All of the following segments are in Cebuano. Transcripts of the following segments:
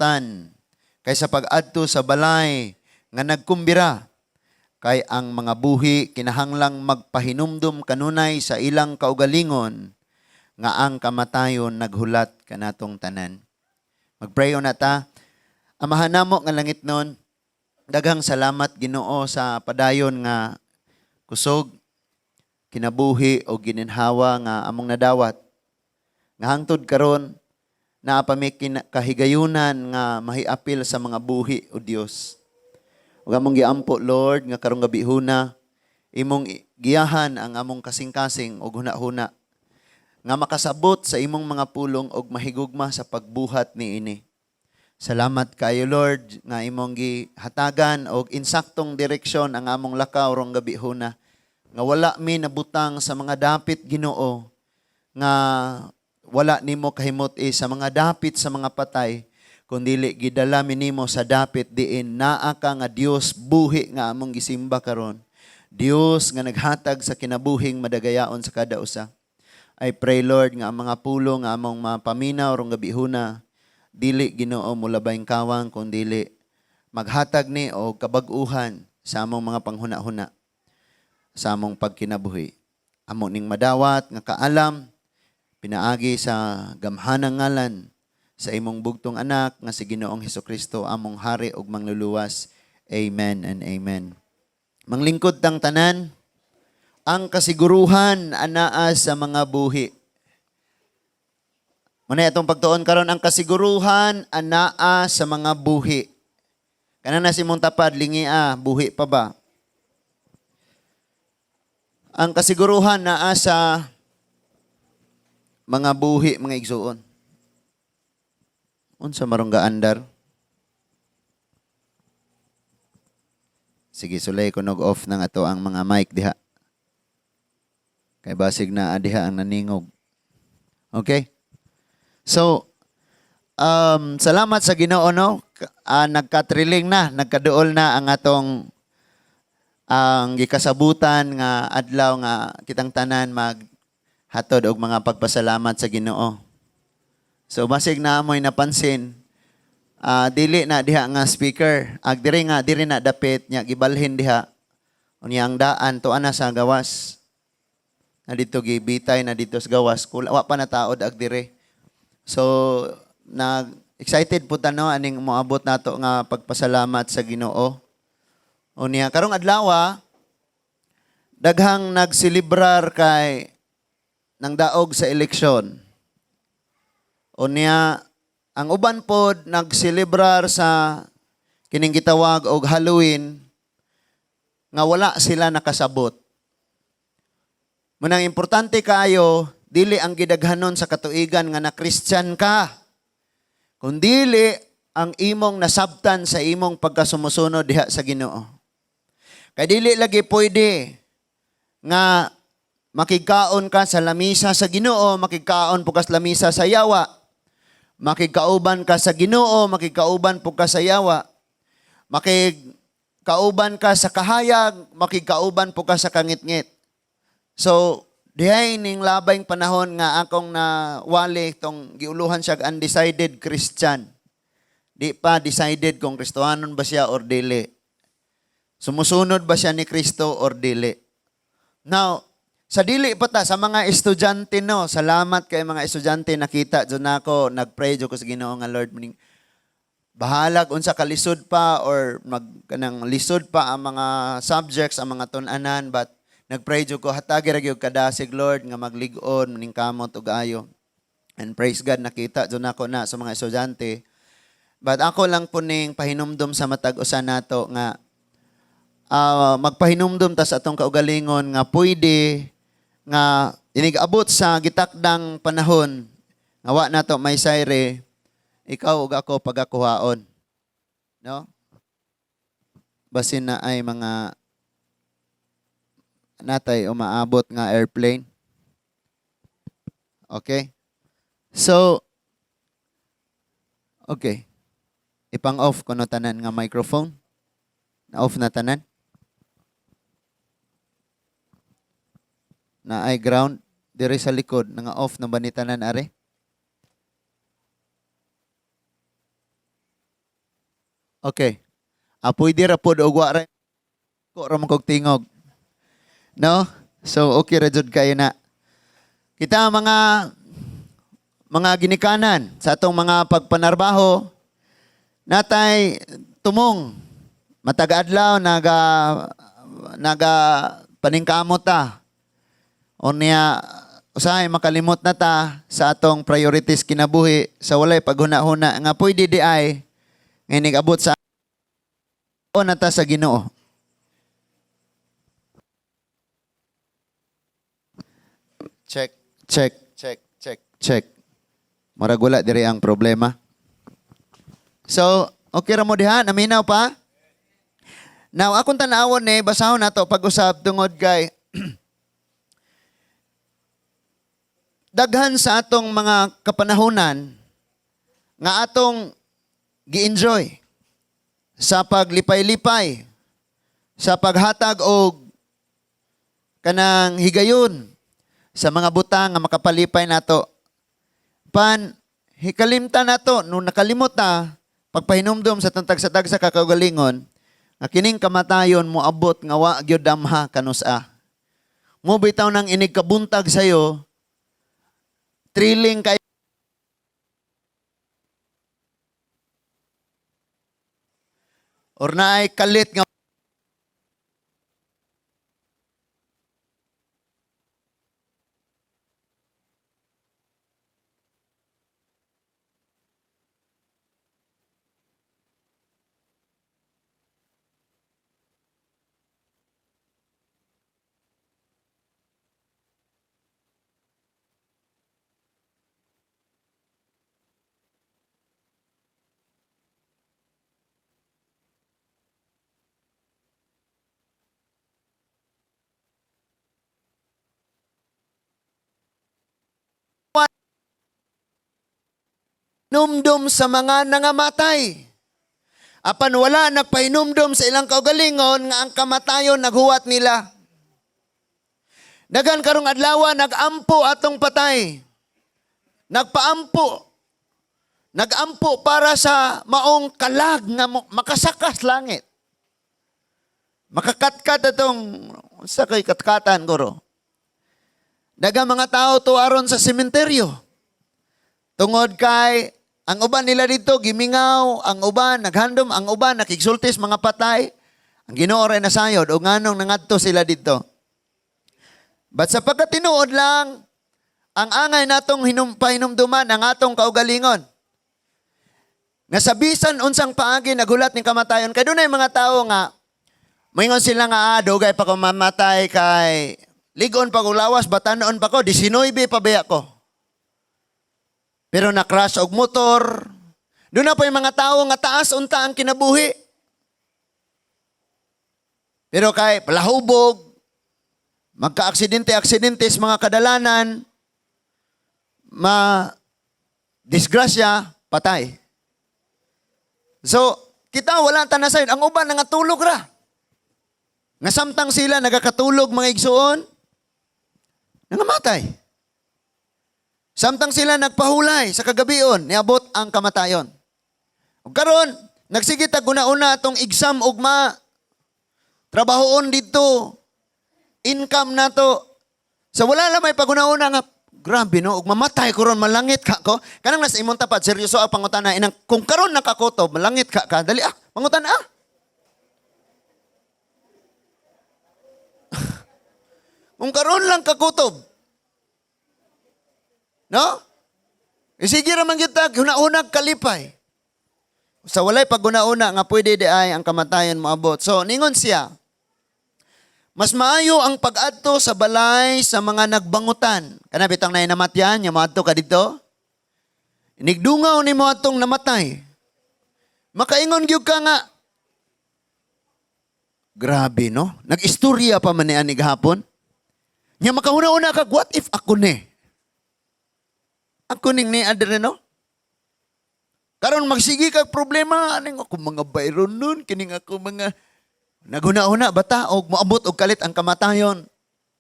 nasaktan kaysa pag-adto sa balay nga nagkumbira, kay ang mga buhi kinahanglang magpahinumdum kanunay sa ilang kaugalingon nga ang kamatayon naghulat kanatong tanan. Magpray na ta. Amahan namo nga langit nun, daghang salamat, Ginoo, sa padayon nga kusog, kinabuhi o gininhawa nga among nadawat. Nga hangtod karon naa pa mi kahigayunan nga mahiapil sa mga buhi, o Dios. Ug among giampo, Lord, nga karong gabihuna imong giyahan ang among kasing-kasing ug huna-huna nga makasabot sa imong mga pulong ug mahigugma sa pagbuhat niini. Salamat kayo, Lord, nga imong gihatagan og insaktong direksyon ang among lakaw rong gabihuna. Nga wala mi nabutang sa mga dapit, Ginoo, nga wala nimo kahimut-i, sa mga dapit sa mga patay, kundili gidala mi nimo sa dapit diin naa ka nga Dios buhi nga among gisimba karon. Dios nga naghatag sa kinabuhing madagayaon sa kada usa. I pray, Lord, nga ang mga pulong nga among mapaminaw rong gabihuna, dili, Ginoo, mulabayng kawang, kundili maghatag ni og kabag-uhan sa among mga panghuna-huna, sa among pagkinabuhi. Amo ning madawat nga kaalam pinaagi sa gamhanang ngalan sa imong bugtong anak nga si Ginoong Hesukristo, among hari ug mangluluwas. Amen and amen. Manglingkod tang tanan. Ang kasiguruhan anaa sa mga buhi. Muna itong pagtuon karon, ang kasiguruhan anaa sa mga buhi. Kana na si mong tapad, lingi ah, buhi pa ba? Ang kasiguruhan naa sa mga buhi, mga igsuon. Unsa marong gaandar? Sige, sulay ko nog off ng ato ang mga mic diha. Kay basig na diha ang naningog. Okay? So, salamat sa Ginoo, no. Nagkatriling na, nagkaduol na ang atong ang gikasabutan nga adlaw nga kitang tanan maghatod og mga pagpasalamat sa Ginoo. So basig na amoy napansin, dili na diha nga speaker, ag diri nga diri na dapit nya gibalhin diha. Unya ang daan to ana sa gawas. Na dito gibitay na dito sa gawas, kula wa pa na taod ag dire. So nag excited po ta, no, aning moabot nato nga pagpasalamat sa Ginoo. Unya karong adlaw daghang nagselebrar kay nang daog sa eleksyon. Unya ang uban pod nagselebrar sa kining gitawag og Halloween nga wala sila nakasabot. Munang importante kaayo, dili ang gidaghanon sa katuigan nga na Christian ka, kundili ang imong nasabtan sa imong pagkasumusunod diha sa Ginoo. Kay dili lagi pwede nga makigkaon ka sa lamisa sa Ginoo, makigkaon po ka sa lamisa sa yawa. Makigkauban ka sa Ginoo, makigkauban po ka sa yawa. Makigkauban ka sa kahayag, makigkauban po ka sa kangitngit. So, dihay ning labayng panahon nga akong nawali tong giuluhan siya undecided Christian. Di pa decided kung Kristohanon ba siya or dili. Sumusunod ba siya ni Kristo or dili. Now, sa dili pa ta, sa mga estudyante, no, salamat kay mga estudyante, nakita jud nako, nagpray jud ko sa Ginoo nga, "Lord, maning bahalag unsa kalisod pa or mag kanang lisod pa ang mga subjects, ang mga tun-anan," but nagpray jud ko, "Hatagi ra gyud kadasig, Lord, nga maglig-on ning kamot ug ayo." And praise God, nakita jud nako na sa mga estudyante. But ako lang po ning pahinumdum sa matag usa nato nga magpahinumdum ta sa atong kaugalingon nga pwede nga inig-abot sa gitakdang panahon nga wa nato may sayre, ikaw ug ako pagakuhaon, no? Basin na ay mga natay umaabot nga airplane. Okay, so okay, ipang off kuno tanan nga microphone. Na off na tanan na ay ground diri sa likod, nga off na ba ni tanan are? Okay. Ah, pwede ra pod og wa ra ko ra man kog tingog. No? So okay ra jud kayo na. Kita mga ginikanan sa atong mga pagpanarbaho, natay tumong matag adlaw naga paningkamot ta. Unya usahay makalimot na ta sa atong priorities kinabuhi sa walay paghuna-huna nga pwede di ay nga nigabot sa o na ta sa Ginoo. Check, check, check, check, check. Murag wala diri ang problema. So, okay ra mo diha, naminaw pa? Now, akong tan-awon ni, basahon nato pag-usab tungod kay daghan sa atong mga kapanahonan nga atong gi-enjoy sa paglipay-lipay, sa paghatag og kanang higayon sa mga butang nga makapalipay nato. Pan hikalimta nato no nakalimot ta pagpahinumdom sa tantag sa kakaugalingon nga kining kamatayon moabot nga wa gyud damha kanus-a. Mo bitaw nang inig kabuntag sayo, thrilling kay or naay kalit nga numdum sa mga nangamatay. Apan wala nagpahinumdum sa ilang kaugalingon nga ang kamatayon naghuwat nila. Daghan karong adlaw nagampo atong patay. Nagpaampo. Nagampo para sa maong kalag nga makasakas langit. Makakatkat atong sa kay katkatan guro. Daghang mga tao to aron sa sementeryo. Tungod kay ang uban nila dito gimingaw, ang uban naghandom, ang uban nakigsultis mga patay. Ang Ginoo ray nasayod o nganong nangadto sila dito. But sa pagkatinuod lang, ang angay natong pahinumduman ang atong kaugalingon. Nga sa bisan unsang paagi nagulat ning kamatayon, kay dunay mga tawo nga moingon sila nga dugay pa ko mamatay kay ligon pa ko lawas, batanon pa ko, 19 pa biya ko. Pero na-crash og motor. Doon na po yung mga tao nga taas unta ang kinabuhi. Pero kay palahubog, magka-aksidente-aksidente sa mga kadalanan, ma disgrasya, patay. So, kita wala ta na sayo. Ang uban nangatulog ra. Nga samtang sila nagakatulog mga igsuon, nangamatay. Samtang sila nagpahulay sa kagabion, niabot ang kamatayon. Ug karon, nagsige tag una-una atong exam ugma. Trabahoon didto. Income nato. Sa wala lang may paguna-una nga grabe no, ug mamatay ko ron, malangit ka ko. Kanang nasa imong tapat, seryoso ang pangutana inang kung karon nakakutob, malangit ka ka, dali pangutana ah. Kung karon lang kakutob. No? E sige ra man gyud ta, huna-hunag kalipay. Sa walay paghuna-una nga pwede di ay ang kamatayon moabot. So ningon siya, mas maayo ang pag-adto sa balay sa mga nagbangutan. Kana bitang nay namatyan, nya moadto ka didto. Nigdungaw nimo atong namatay. Makaingon gyud ka nga, grabe no? Nag-istorya pa man ni ani gahapon. Nya makahuna-una ka, what if ako ni? Ako ning ni adre no? Karon magsige kag problema aning ako mga bayron nun kining ako mga naghuna-huna bata og moabot og kalit ang kamatayon.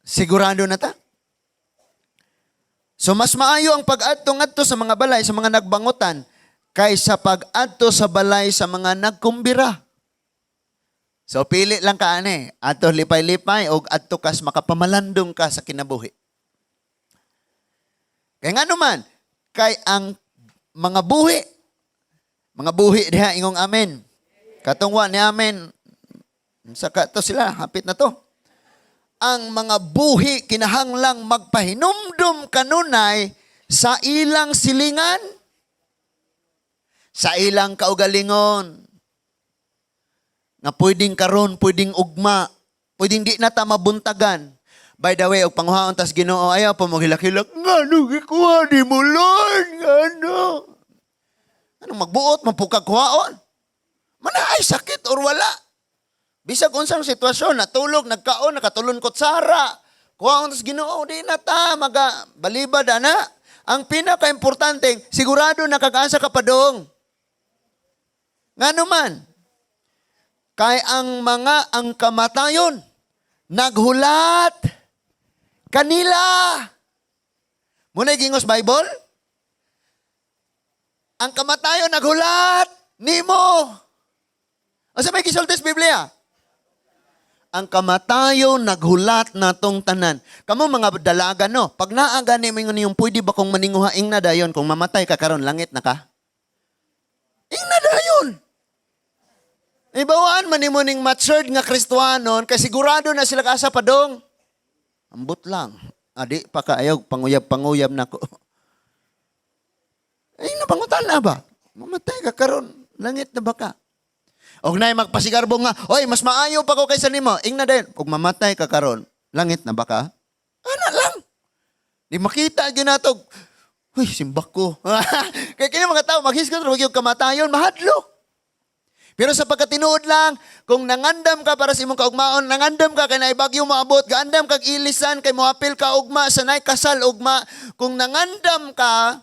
Sigurado na ta. So mas maayo ang pag-adto ngadto sa mga balay sa mga nagbangutan Kaysa pag-adto sa balay sa mga nagkumbira. So pili lang ka ani, adto lipay-lipay og adto kas makapamalandong ka sa kinabuhi. Kay ngano man, kay ang mga buhi diha, ingong amen. Katong wa ni amen, saka to sila, hapit na to. Ang mga buhi kinahanglang magpahinumdum kanunay sa ilang silingan, sa ilang kaugalingon, nga pwedeng karon, pwedeng ugma, pwedeng di na ta mabuntagan. By the way, og panguhaon tas Ginoo, ayaw pa maghilak-hilak, "Ngano gikuha ni mo, Lord? Ngano?" Anong magbuot, mapukag kuhaon? Mana ay sakit or wala. Bisag unsang sitwasyon, natulog, nagkaon, nakatulon kutsara. Kuhaon tas Ginoo, di na ta maga balibad ana. Ang pinaka-importante, sigurado nakakaasa ka padong. Ngano man, kay ang kamatayon naghulat kanila. Muna gingos Bible? Ang kamatayon naghulat nimo. Asa may gisulti sa Biblia? Ang kamatayon naghulat natong tanan. Kamo mga dalaga, no, pag naa gani mo yung "Pwede ba kong maninguha?" Ing na dayon, "Kung mamatay ka karon, langit na ka?" Ing na dayon. Ibawaan man nimo ning matured nga Kristohanon kay sigurado na sila kaasa padong. Ambot lang. Adi pa kaayo panguyab-panguyab nako. Ay, napangutan na ba? "Mamatay ka karon, langit na ba ka?" Og nay magpasigarbo nga, "Oy, mas maayo pa ko kaysa nimo." Ing na din, "Ug mamatay ka karon, langit na ba ka?" Ana lang. Di makita gyud nato. "Uy, simbak ko." Kay kini mga tao maghisgot ra gyud kamatayon, mahadlok. Pero sa pagkatinuod lang, kung nangandam ka para sa imong kaugmaon, nangandam ka kay naay bagyo moabot, gaandam kag ilisan kay moapil ka ugma, sanay kasal ugma, kung nangandam ka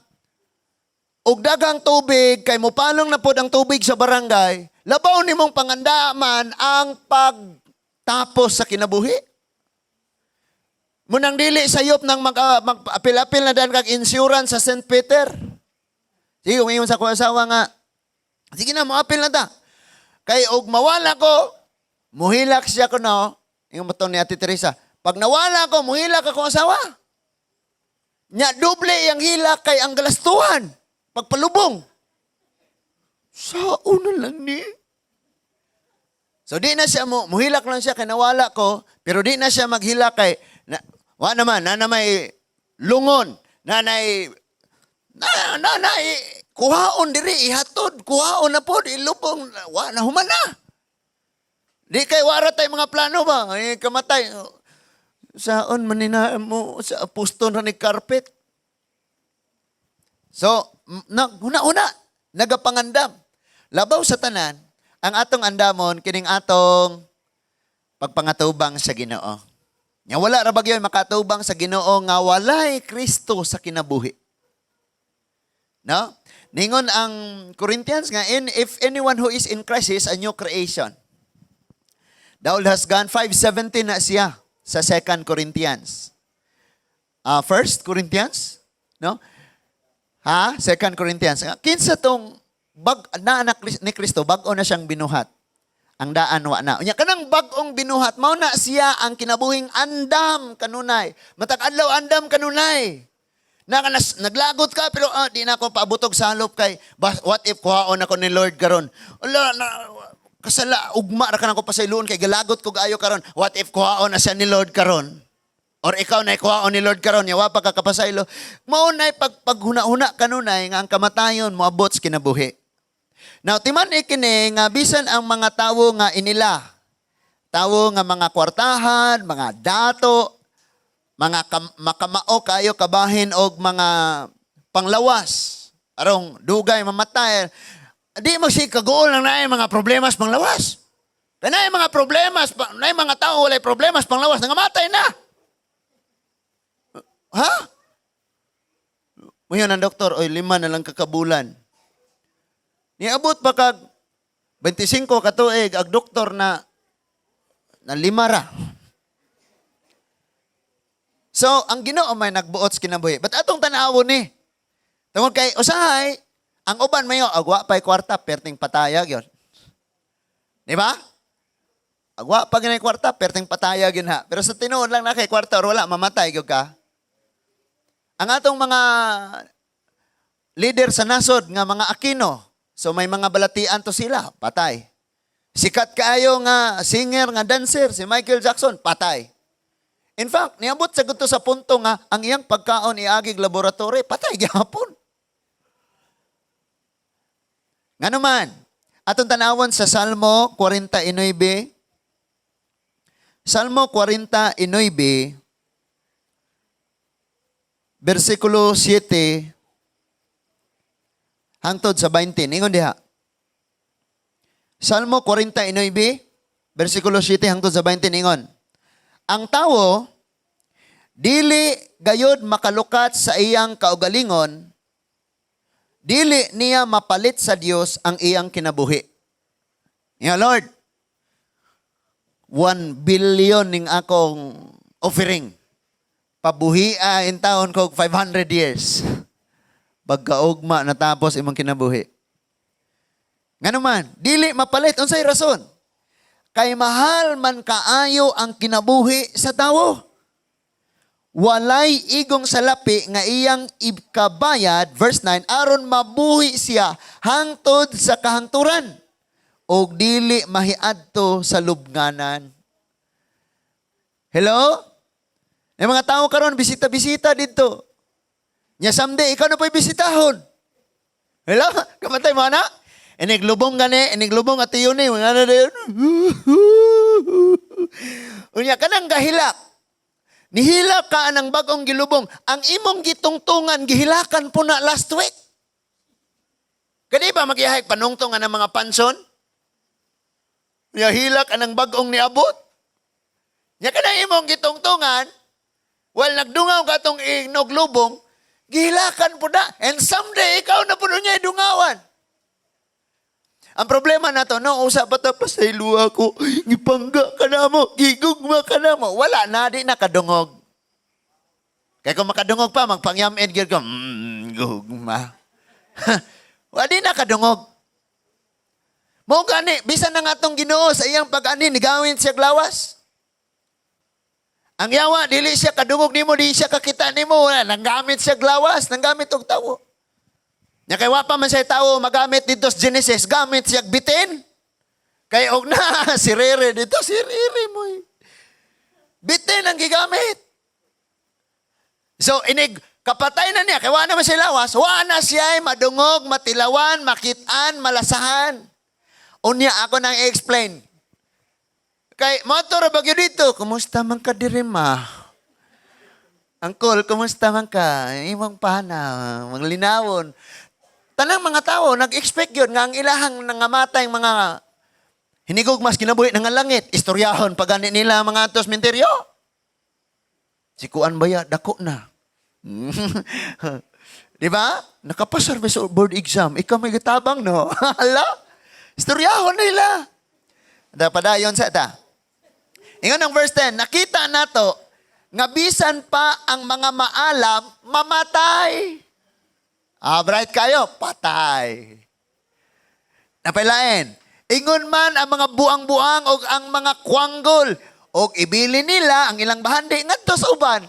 og daghang tubig kay mopalong na pod ang tubig sa barangay, labaw nimong pangandaman ang pagtapos sa kinabuhi. Munang dili sayop nang mag-apil-apil na dan kag insurance sa St. Peter. Sige, kung ingon sa ko asawa nga, "Sige na, moapil na ta. Kay og mawala ko, muhilak siya ko," no. Ingon mo to ni Ate Teresa. "Pag nawala ko, muhilak ako asawa. Nya doble yang hilak kay ang galastuhan. Pagpalubong." Sa una lang ni. So di na siya mo, muhilak lang siya kay nawala ko, pero di na siya maghilak kay na, wa naman, na na may lungon, na nay na na na kuhaon diri ihatod, kuhaon na pod ilubong, wa na human na. Di kay wara tay mga plano ba? Ay kamatay. Saon man ni na mo sa apostol na ni carpet. So, na, huna-huna, nagapangandam. Labaw sa tanan, ang atong andamon kining atong pagpangatubang sa Ginoo. Nga wala ra bagyoy makatubang sa Ginoo nga walay Kristo sa kinabuhi. No? Ningon ang Corinthians nga if anyone who is in Christ is a new creation. The old has gone. 5:17 na siya sa 2 Corinthians. First Corinthians? No? Ha? 2 Corinthians. Kinsa tong bag na anak ni Kristo, bag-o na siyang binuhat. Ang daan wa na. Unya kanang bag-ong binuhat, mao na siya ang kinabuhing andam kanunay. Matag adlaw andam kanunay. Na kanas, naglagot ka pero di na ako paabutog sa halop kay what if kuhaon ako ni Lord karon? Wala na kasala ugma ra ka nako pasayloon kay galagot ko kaayo karon. What if kuhaon na siya ni Lord karon? Or ikaw na kuhaon ni Lord karon, yawa pa ka kapasaylo. Mao nay pag paghuna-huna kanunay nga ang kamatayon moabot sa kinabuhi. Now, timan kini nga bisan ang mga tawo nga inila, tawo nga mga kwartahan, mga dato, mga makamao kayo kabahin og mga panglawas, arong dugay mamatay. Di mo si kaguol lang naay mga problemas panglawas. Kay naay mga problemas, naay mga tao walay problemas panglawas, nangamatay na. Ha? Ngayon ang doktor, "Oy, 5 na lang kakabulan." Niabot pa kag 25 ka tuig, ang doktor na na 5 ra. So, ang Ginoo may nagbuot sa kinabuhi. But atong tan-awon ni. Tungod kay usahay, Ang uban mayo, agwa pa'y kwarta, perting pataya gyud. Di ba? Agwa pa gyud kwarta, perting pataya gyud ha. Pero sa tinuod lang na kay kwarta or wala, mamatay gyud ka. Ang atong mga leader sa nasod nga mga Aquino, so may mga balatian to sila, patay. Sikat kaayo nga singer, nga dancer, si Michael Jackson, patay. In fact, niabot sa gusto sa punto nga ang iyang pagkaon iagig laboratory, patay gihapon. Ngano man, atong tanawon sa Salmo 49. Salmo 49, versikulo 7 hangtod sa 20. Ingon diha. Salmo 49, versikulo 7 hangtod sa 20, ingon. Ang tawo dili gayod makalukat sa iyang kaugalingon, dili niya mapalit sa Dios ang iyang kinabuhi. Ya Lord, 1 billion ning akong offering. Pabuhia in taon kog 500 years. Pagkaugma natapos imong kinabuhi. Ngano man, dili mapalit, unsay rason? Kay mahal man kaayo ang kinabuhi sa tawo. Walay igong salapi nga iyang ikabayad, verse 9, aron mabuhi siya hangtod sa kahangturan og dili mahiadto sa lubnganan. Hello? May mga tao karon bisita-bisita dito. Nya someday ikaw na po'y bisitahon. Hello? Kamatay mo na? Iniglubong gani, iniglubong at yun eh. Mga ano na yun. Unya, kanang gahilak. Nihilak ka ng bagong gilubong. Ang imong gitungtungan, gihilakan po na last week. Kani ba magiyahay panungtungan ng mga panson? Nya hilak anang bagong niabot. Nya kanang imong gitungtungan, well, nagdungaw ka tong inoglubong, gihilakan po na. And someday, ikaw na po niya idungawan. Ang problema na to, no, usa pa ta, pasayloa ko, gipangga ka na mo, gigugma ka na mo. Wala na, di na kadungog. Kaya kung makadungog pa, magpangyamid gyud ka, gugma. Wala, di na kadungog. Mo gani, bisan na nga tong Ginoo sa iyang pag-ani, nigawin siya lawas. Ang yawa, dili siya kadungog nimo, dili siya kakita nimo, wala, nanggamit siya lawas, nanggamit og tawo. Nya kay wa pa man siya tawo magamit dito sa Genesis, gamit siya bitin. Kay og na si Rere dito, si Rere mo. Eh. Bitin ang gigamit. So inig kapatay na niya, kay wa na man siya lawas, wa na siya ay madungog, matilawan, makitaan, malasahan. Unya ako nang i-explain. Kay motor ba gyud dito? Kumusta man ka diri, ma? Uncle, kumusta man ka? Imong pana, manglinawon. Tanang mga tao nag-expect yun nga ang ilahang nangamatay mga hinigog mas kinabuhi ng langit. Istoryahon pagani nila mga atos menteryo. Si kuan ba ya? Dako na. Di ba? Nakapasar ba sa board exam? Ikaw may gitabang, no? Hala? Istoryahon nila. Padayon sa ta. Ingon ang verse 10, nakita nato nga bisan pa ang mga maalam mamatay. Ah, bright kayo, patay. Napailain. Ingon man ang mga buang-buang o ang mga kwanggol og ibili nila ang ilang bahandi ngadto sa uban.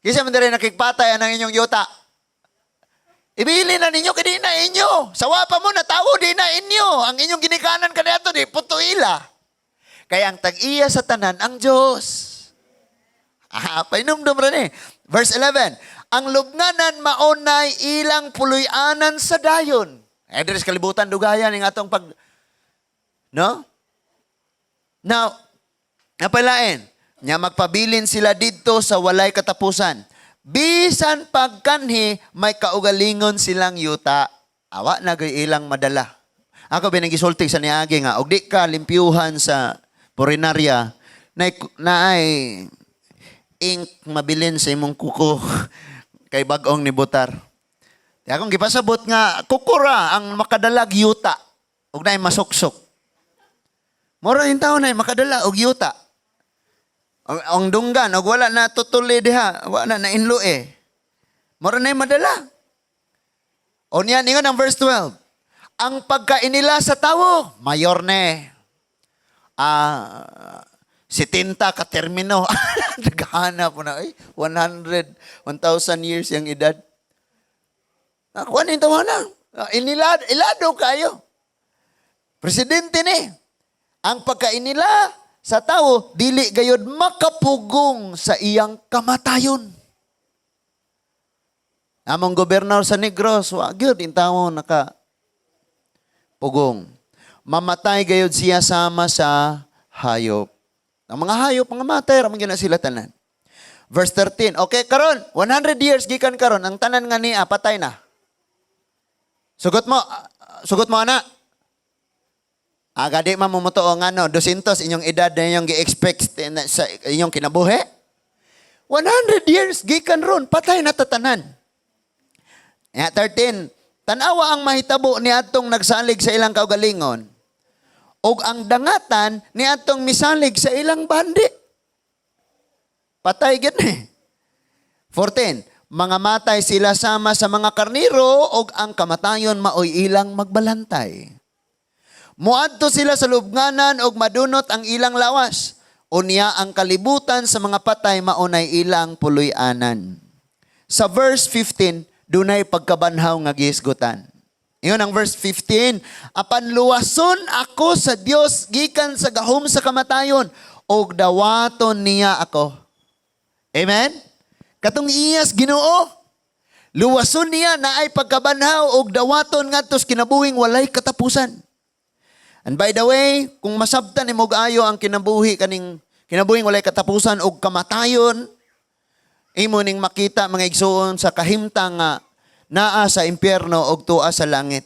Kinsa man diri nakigpatay ang inyong yuta? Ibili na ninyo kay di na inyo. Sawa pa mo na tawo di na inyo. Ang inyong ginikanan kaniadto di puto ila. Kaya ang tag-iya sa tanan ang Diyos. Ah, painumdum ra ni. Verse 11. Ang lubnganan maunay ilang puloy-anan sa dayon. Eh, diri sa kalibutan dugayan ning atong pag, no? Now, napalain, nya magpabilin sila didto sa walay katapusan. Bisan pagkanhi, may kaugalingon silang yuta. Awa na gay ilang madala. Ako binagisulti sa niagi nga, og di ka limpyuhan sa purinarya, na, naay ink mabilin sa imong kuko kay bag-ong ni Butar. Di akong gipasabot nga kukura ang makadalag yuta ug naay masuksok. Mura yung tao na makadala og yuta. Ang dunggan og wala na tutuli diha, wala na nainlo eh. Mura na madala. O niya, ningon ang verse 12. Ang pagkainila sa tawo, mayor ne. 70 ka termino. Naghanap po na, ay, 100, 1,000 years yung edad. Nakuha na yung tawa na. Ilado kayo. Presidente ni. Ang pagkainila sa tao, dili gayod makapugong sa iyang kamatayon. Among gobernador sa Negros, wa gyud in tao naka pugong. Mamatay gayod siya sama sa hayop. Ang mga hayop, mga matay, ramang gyud na sila tanan. Verse 13. Okay, karon, 100 years gikan karon, ang tanan nga niya patay na. Sugot mo ana. Aga di man mo motuo nga no, 200 inyong edad na inyong gi-expect sa inyong kinabuhi. 100 years gikan ron, patay na tatanan. Ya, 13. Tanawa ang mahitabo ni atong nagsalig sa ilang kaugalingon ug ang dangatan ni atong misalig sa ilang bandi. Patay gyud ni. 14. Mga matay sila sama sa mga karniro ug ang kamatayon maoy ilang magbalantay. Muadto sila sa lubnganan ug madunot ang ilang lawas. Unya ang kalibutan sa mga patay maunay ilang puloy-anan. Sa verse 15, dunay pagkabanhaw nga gihisgutan. Ingon ang verse 15, apan luwason ako sa Dios gikan sa gahom sa kamatayon ug dawaton niya ako. Amen? Katong iyas Ginoo, luwason niya naay pagkabanhaw ug dawaton ngadto sa kinabuhing walay katapusan. And by the way, kung masabtan nimo og ayo ang kinabuhi kaning kinabuhing walay katapusan ug kamatayon, imo ning makita, mga igsuon, sa kahimtang nga naa sa impyerno og tua sa langit.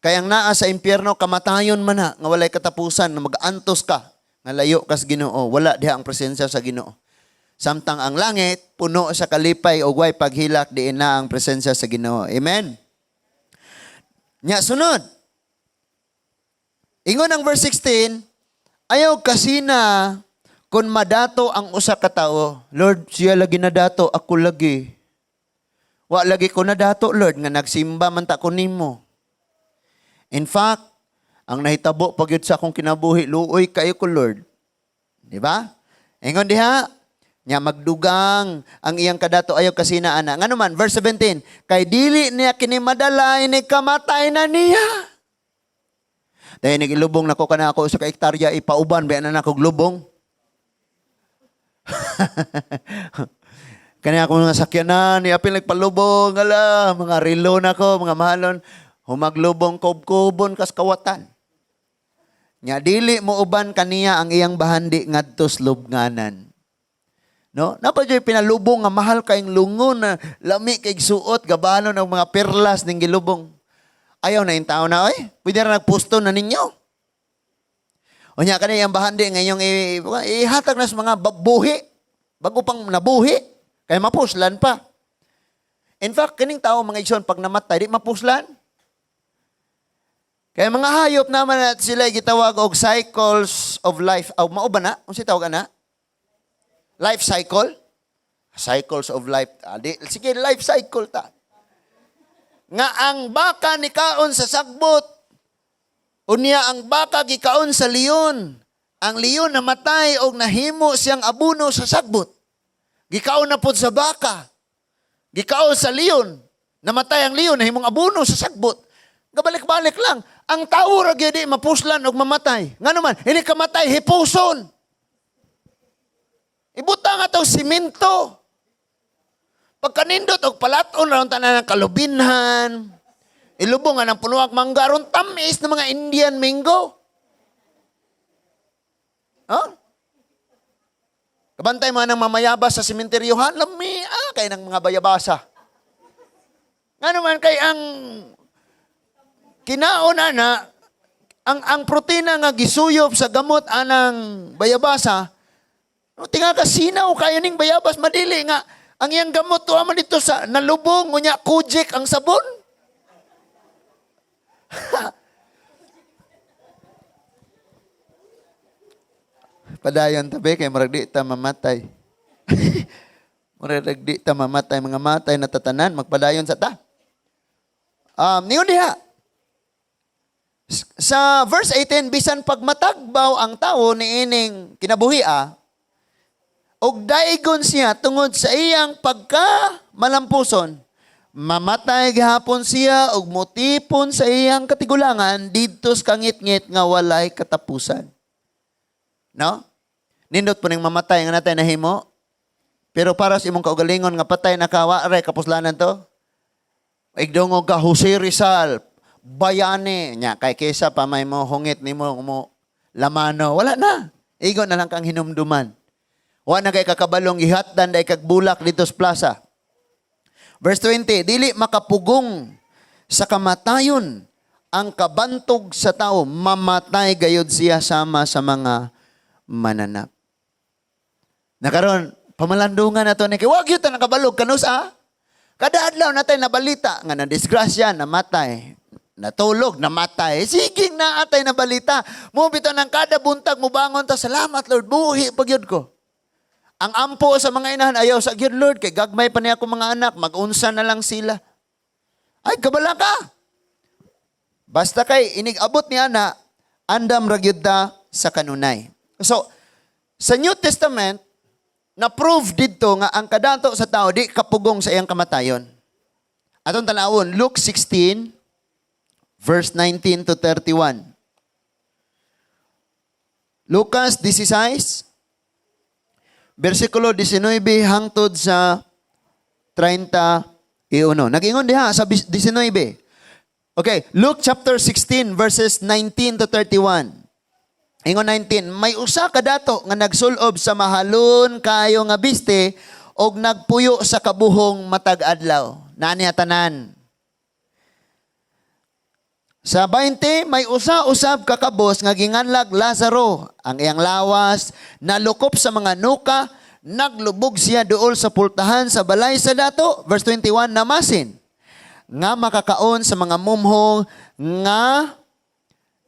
Kay ang naa sa impyerno, kamatayon man na nga walay katapusan, na mag-antos ka nga layo kas Ginoo, wala diha ang presensya sa Ginoo. Samtang ang langit puno sa kalipay ug way paghilak, diin na ang presensya sa Ginoo. Amen. Nya sunod. Ingon ang verse 16, ayaw kasina kung madato ang usa ka tawo. Lord, siya lagi nadato, ako lagi. Wa lagi ko nadato, Lord, nga nagsimba man ta ko nimo. In fact, ang nahitabo pag sa akong kinabuhi, luoy kayo ko, Lord. Di ba? Ingon diha, nya magdugang ang iyang kadato, ayaw kasina ana. Ngano man, verse 17, kay dili niya kini madala, ini kamatay na niya. Dahil nagilubong nako kana ako sa ka hektarya, ipauban ba na nako lubong. Kani ako mga sakyanan, iapil nagpalubong, ala, mga relo na ko, mga mahalon, humaglubong kubkubon kas kawatan. Nya dili mo uban kaniya ang iyang bahandi ngadto sa lubnganan. No? Napa jud pinalubong nga mahal kayong lungon na lami kay suot, gabano ng mga perlas ning gilubong. Ayaw na yung tao na, oy. Pwede ra nagpusto na ninyo. Unya kani ang bahandi ngayong ihatag na sa mga buhi. Bago pang nabuhi, kay mapuslan pa. In fact, kining tao, mga igsoon, pag namatay, di mapuslan. Kaya mga hayop naman at sila gitawag og cycles of life. Aw, mao ba na? Unsa tawag ana? Life cycle? Cycles of life. Ah, di, sige, life cycle ta. Nga ang baka ni kaon sa sagbot. Unya ang baka gikaon sa leon. Ang leon namatay og nahimo siyang abuno sa sagbot. Gikaon na pod sa baka. Gikaon sa leon. Namatay ang leon, nahimong abuno sa sagbot. Gabalik-balik lang. Ang tao ra gyud di mapuslan og mamatay. Ngano man, ini kamatay hipuson. Ibutang ato simento. Pagkanindot og palaton ra tanan ng kalubinhan. Ilubong nga ng punuak mangga aron tamis ng mga Indian mango. Huh? Kabantay mo ng mamayabas sa sementeryohan, lami kay ng mga bayabasa. Nga naman kay ang kinaon ana ang protina nga gisuyop sa gamot anang bayabasa, no, tinga ka sinaw kayo ning bayabas, madili nga ang iyang gamot tuwa man dito sa nalubong, unya kujik ang sabon. Padayon tabi kay murag di ta mamatay. Murag di ta mamatay, mga matay na tatanan, magpadayon sa ta. Ningon diha, sa verse 18, bisan pagmatagbaw ang tao niining kinabuhi, og daigon siya tungod sa iyang pagka malampuson, mamatay gihapon siya og motipon sa iyang katigulangan didto sa kangitngit nga walay katapusan. No? Nindot po ning mamatay nga natay nahimo. Pero para sa imong kaugalingon nga patay na ka, wa ray kapuslanan to. Igdungog ka Jose Rizal, bayani nya kay kaysa pa may mo hungit nimo mo lamano, wala na. Igo na lang kang hinumduman. Wa na kay kakabalong gihatdan day kag bulak dito sa plaza. Verse 20, dili makapugong sa kamatayon ang kabantog sa tao, mamatay gayod siya sama sa mga mananap. Nakaron, pamalandungan na to ni kay wag gyud ta nakabalog kanus ah. Kada adlaw natay nabalita nga na disgrasya, namatay, natulog, namatay. Sige na atay na balita. Mo bitaw ng kada buntag mubangon ta, "Salamat Lord, buhi pa gyud ko." Ang ampo sa mga inahan, "Ayaw sa gyud Lord kay gagmay pa niya ako mga anak, magunsa na lang sila." Ay, kabala ka. Basta kay inig abot ni ana, andam ra gyud ta sa kanunay. So, sa New Testament, na-prove didto nga ang kadato sa tao di kapugong sa iyang kamatayon. Atong tanawon, Luke 16, verse 19 to 31. Lucas 16, versikulo 19 hangtod sa 31. Nag-ingon diha sa 19. Okay, Luke chapter 16 verses 19 to 31. Ingon 19, may usa ka dato nga nagsulob sa mahalon kaayo nga biste og nagpuyo sa kabuhong matag adlaw. Naa niya tanan. Sa 20, may usa usab ka kabos nga ginganlag Lazaro. Ang iyang lawas nalukop sa mga nuka, naglubog siya duol sa pultahan sa balay sa dato. Verse 21, namasin nga makakaon sa mga mumho nga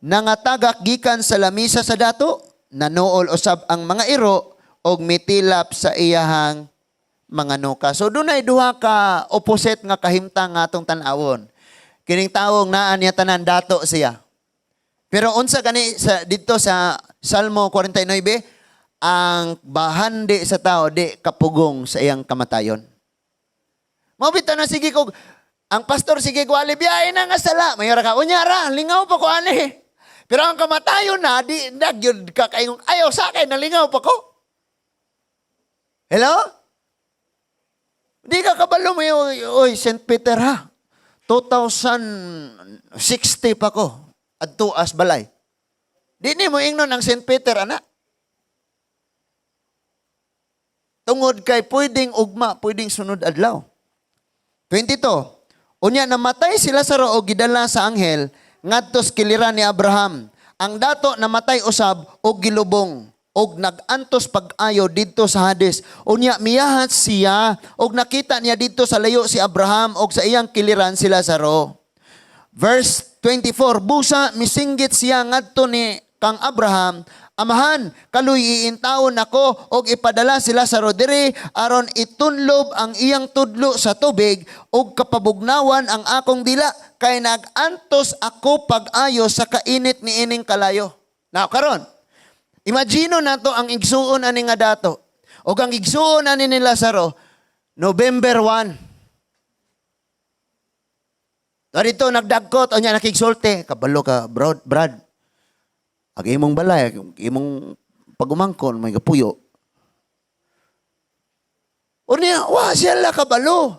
nangatagak gikan sa lamisa sa dato, nanuol usab ang mga iro og mitilap sa iyahang mga nuka. So dunay duha ka opposite nga kahimtang nga atong tan-awon. Kining tawong naa niya tanan, dato siya. Pero unsa gani sa didto sa Salmo 49, ang bahandi sa tao di kapugong sa iyang kamatayon. Mao bitaw na sige kog ang pastor sige gwali biyahe na nga sala. Mayora ka unya ra, lingaw pa ko ani. Pero ang kamatayon na di nagyud ka kayong ayaw sa akin, nalingaw pa ko. Hello? Di ka kabalo mo yung, "Oy, St. Peter ha. 2060 pa ko. Adto as balay." Di ni mo ingnon ang St. Peter, ana. Tungod kay pwedeng ugma, pwedeng sunod adlaw. 22. Unya namatay si Lazaro og gidala sa anghel ngadto sa kiliran ni Abraham. Ang dato namatay usab og gilubong og nag-antos pag-ayo didto sa Hades. Unya miyahat siya og nakita niya didto sa layo si Abraham og sa iyang kiliran si Lazaro. Verse 24, busa misinggit siya ngadto ni kang Abraham, "Amahan, kaluy intaon nako og ipadala si Lazaro diri aron itunlob ang iyang tudlo sa tubig og kapabugnawan ang akong dila kay nag-antos ako pag-ayo sa kainit niining kalayo." Now karon, imagine nato ang igsuon ani nga dato og ang igsuon ani ni Lazaro November 1. Dito nagdagkot o niya nakigsulti, "Kabalo ka, bro, Brad. Ang imong balay, ang imong pagumangkon, may gapuyo." O niya, wa siya la kabalo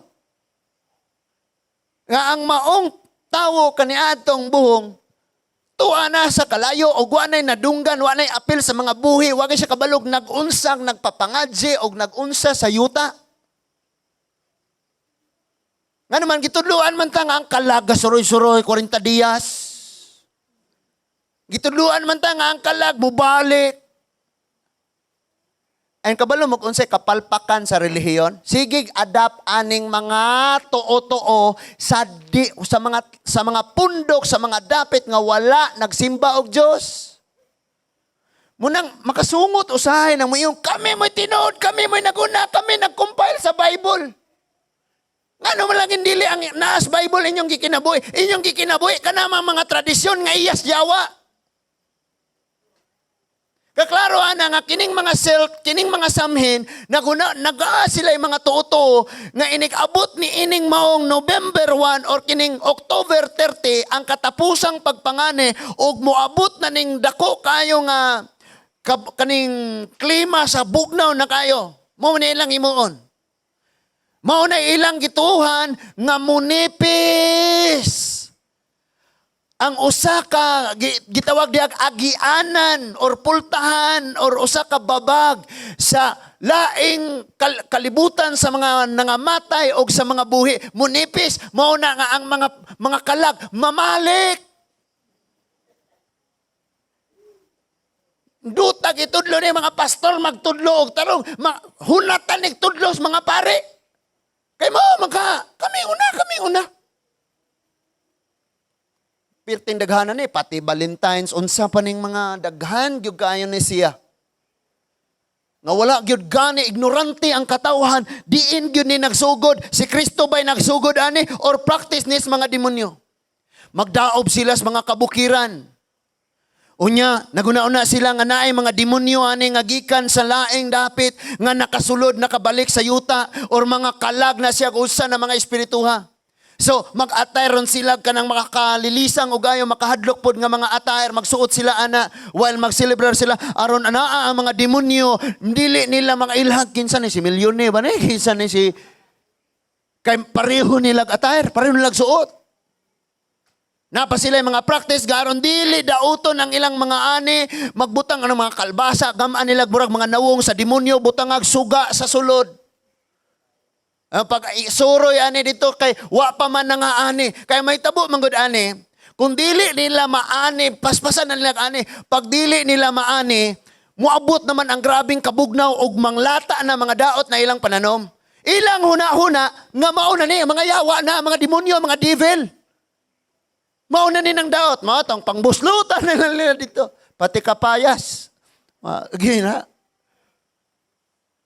nga ang maong tawo kaniadtong buhong, tuwa na sa kalayo og wa na'y nadunggan, wa na'y apil sa mga buhi, wa siya kabalog nagunsang nagpapangadji og nagunsa sa yuta. Nga naman, gitudluan man ta nga ang kalag suroy-suroy 40 dias. Gitudluan man ta nga ang kalag mubalik. Ay kabalo mo kung unsay kapalpakan sa relihiyon? Sige, adapt aning mga tuo-tuo sa di, sa mga pundok, sa mga dapit nga wala nagsimba og Dios. Munang makasungot usahay nang moingon, "Kami mo'y tinuod, kami mo'y naguna, kami nag-compile sa Bible." Ngano man lang dili ang naas Bible inyong gikinabuhi? Inyong gikinabuhi kana mga tradisyon nga iyas yawa. Kaklaro ana nga kining mga cult, kining mga samhin, naguna nagaa sila yung mga tuo nga inig-abot ni ining maong November 1 or kining October 30 ang katapusang pagpangani ug moabot na ning dako kayo nga kaning klima sa bugnaw na kayo. Mao na ilang himuon. Mao na ilang gituhan nga munipis ang usa ka gitawag diag agianan or pultahan or usa ka babag sa laing kalibutan sa mga nangamatay o sa mga buhi munipis. Mao na nga ang mga kalag mamalik. Dutag itudlo ni mga pastor, magtudlo og tarong hunatan ni tudlo sa mga pare kay mao magka kami una, kami una. Pirting daghanan ni pati Valentine's, unsa pa ning mga daghan gyud kaayo ni siya. Nga wala gyud gani, ignorante ang katawhan, diin gyud ni nagsugod, si Kristo ba'y nagsugod ani or practice ni sa mga demonyo? Magdaob sila sa mga kabukiran. Unya, naguna-una sila nga naay mga demonyo ani nga gikan sa laing dapit nga nakasulod, nakabalik sa yuta or mga kalag na siya usa na mga espirituha. So, mag-attire ron sila kanang makakalilisan o gayo makahadlok pod nga mga attire, magsuot sila ana while mag-celebrar sila aron anaa ang mga demonyo dili nila mga ilhag kinsa ni si milyone ba ni, kinsa ni si, kay pareho nila attire, pareho nila suot. Napa sila yung mga practice garon dili dauton ang ilang mga ani, magbutang ang mga kalbasa, gamaan nila burag mga nawong sa demonyo, butangag suga sa sulod. Ang pag suroy ani dito kay wa pa man nga ani. Kay may tabo man gud ani. Kung dili nila maani, paspasan na nila ani. Pag dili nila maani, muabot naman ang grabing kabugnaw og manglata na mga daot na ilang pananom. Ilang huna-huna nga mao na ni mga yawa na, mga demonyo, mga devil. Mao na ni ng daot, mao tong pangbuslutan na lang nila dito. Pati kapayas. Gina.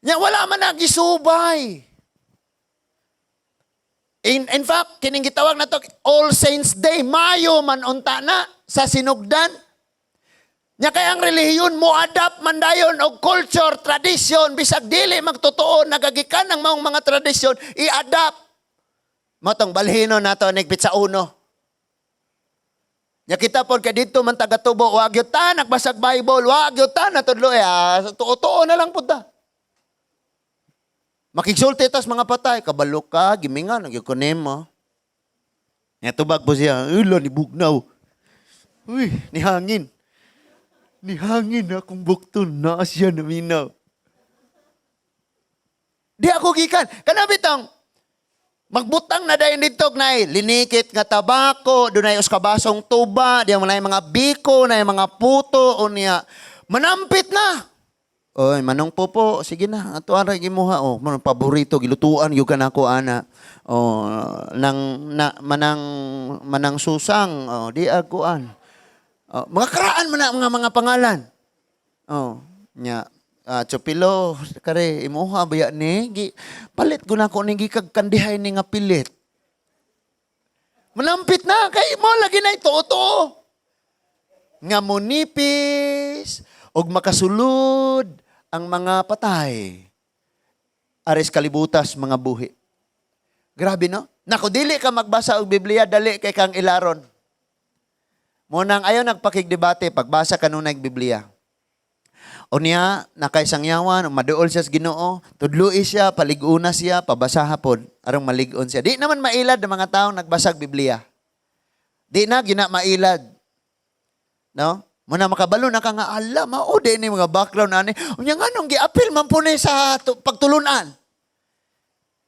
Nya wala man nagisubay. In fact, kining gitawag na to All Saints Day, Mayo man unta na sa sinugdan. Nya kay ang relihiyon mo adapt man dayon og culture, tradition, bisag dili magtotoo nagagikan ang maong mga tradisyon, i-adapt. Mao tong balhino nato nig petsa 1. Nya kita pod kay didto man taga-tubo, wa gyud ta nagbasag Bible, wa gyud ta natudlo eh, tuo-tuo na lang pud ta. Makigsulti tas mga patay, kabalo ka, giminga, nagyud ko nimo. Nya tubag po siya, "Ula ni bugnaw. Uy, ni hangin. Ni hangin akong bukton, naa siya naminaw." Di ako gikan. Kana bitong magbutang na dayon dito nay linikit nga tabako, dunay us kabasong tuba, diyan mo na mga biko, na mga puto unya. Manampit na. Oy, Manong Popo, sige na, ato ara gimuha. Oh, manong paborito gilutuan gyud ka nako ana. Oh, nang na, manang manang susang, oh, di aguan. Oh, mga karaan man na mga pangalan. Oh, nya Chupilo, kare imuha ba ya ni? Gi, palit ko na ko ni gikag kandihay ni nga pilit. Manampit na kay mo lagi na ito to. Nga monipis og makasulod ang mga patay. Ares kalibutas mga buhi. Grabe, no? Nako, dili ka magbasa og Biblia, dali kay kang ilaron. Mo nang ayaw nagpakigdebate pagbasa kanunay og Biblia. Unya, nakaisang yawan, maduol siya sa Ginoo, tudloi siya, palig-una siya, pabasaha pod, aron malig-on siya. Di naman mailad ng mga taong nagbasag Biblia. Di na gina mailad. No? Muna makabalo na ka nga, ala, mao di ni mga background ani. Unya nganong giapil man po ni sa pagtulunan.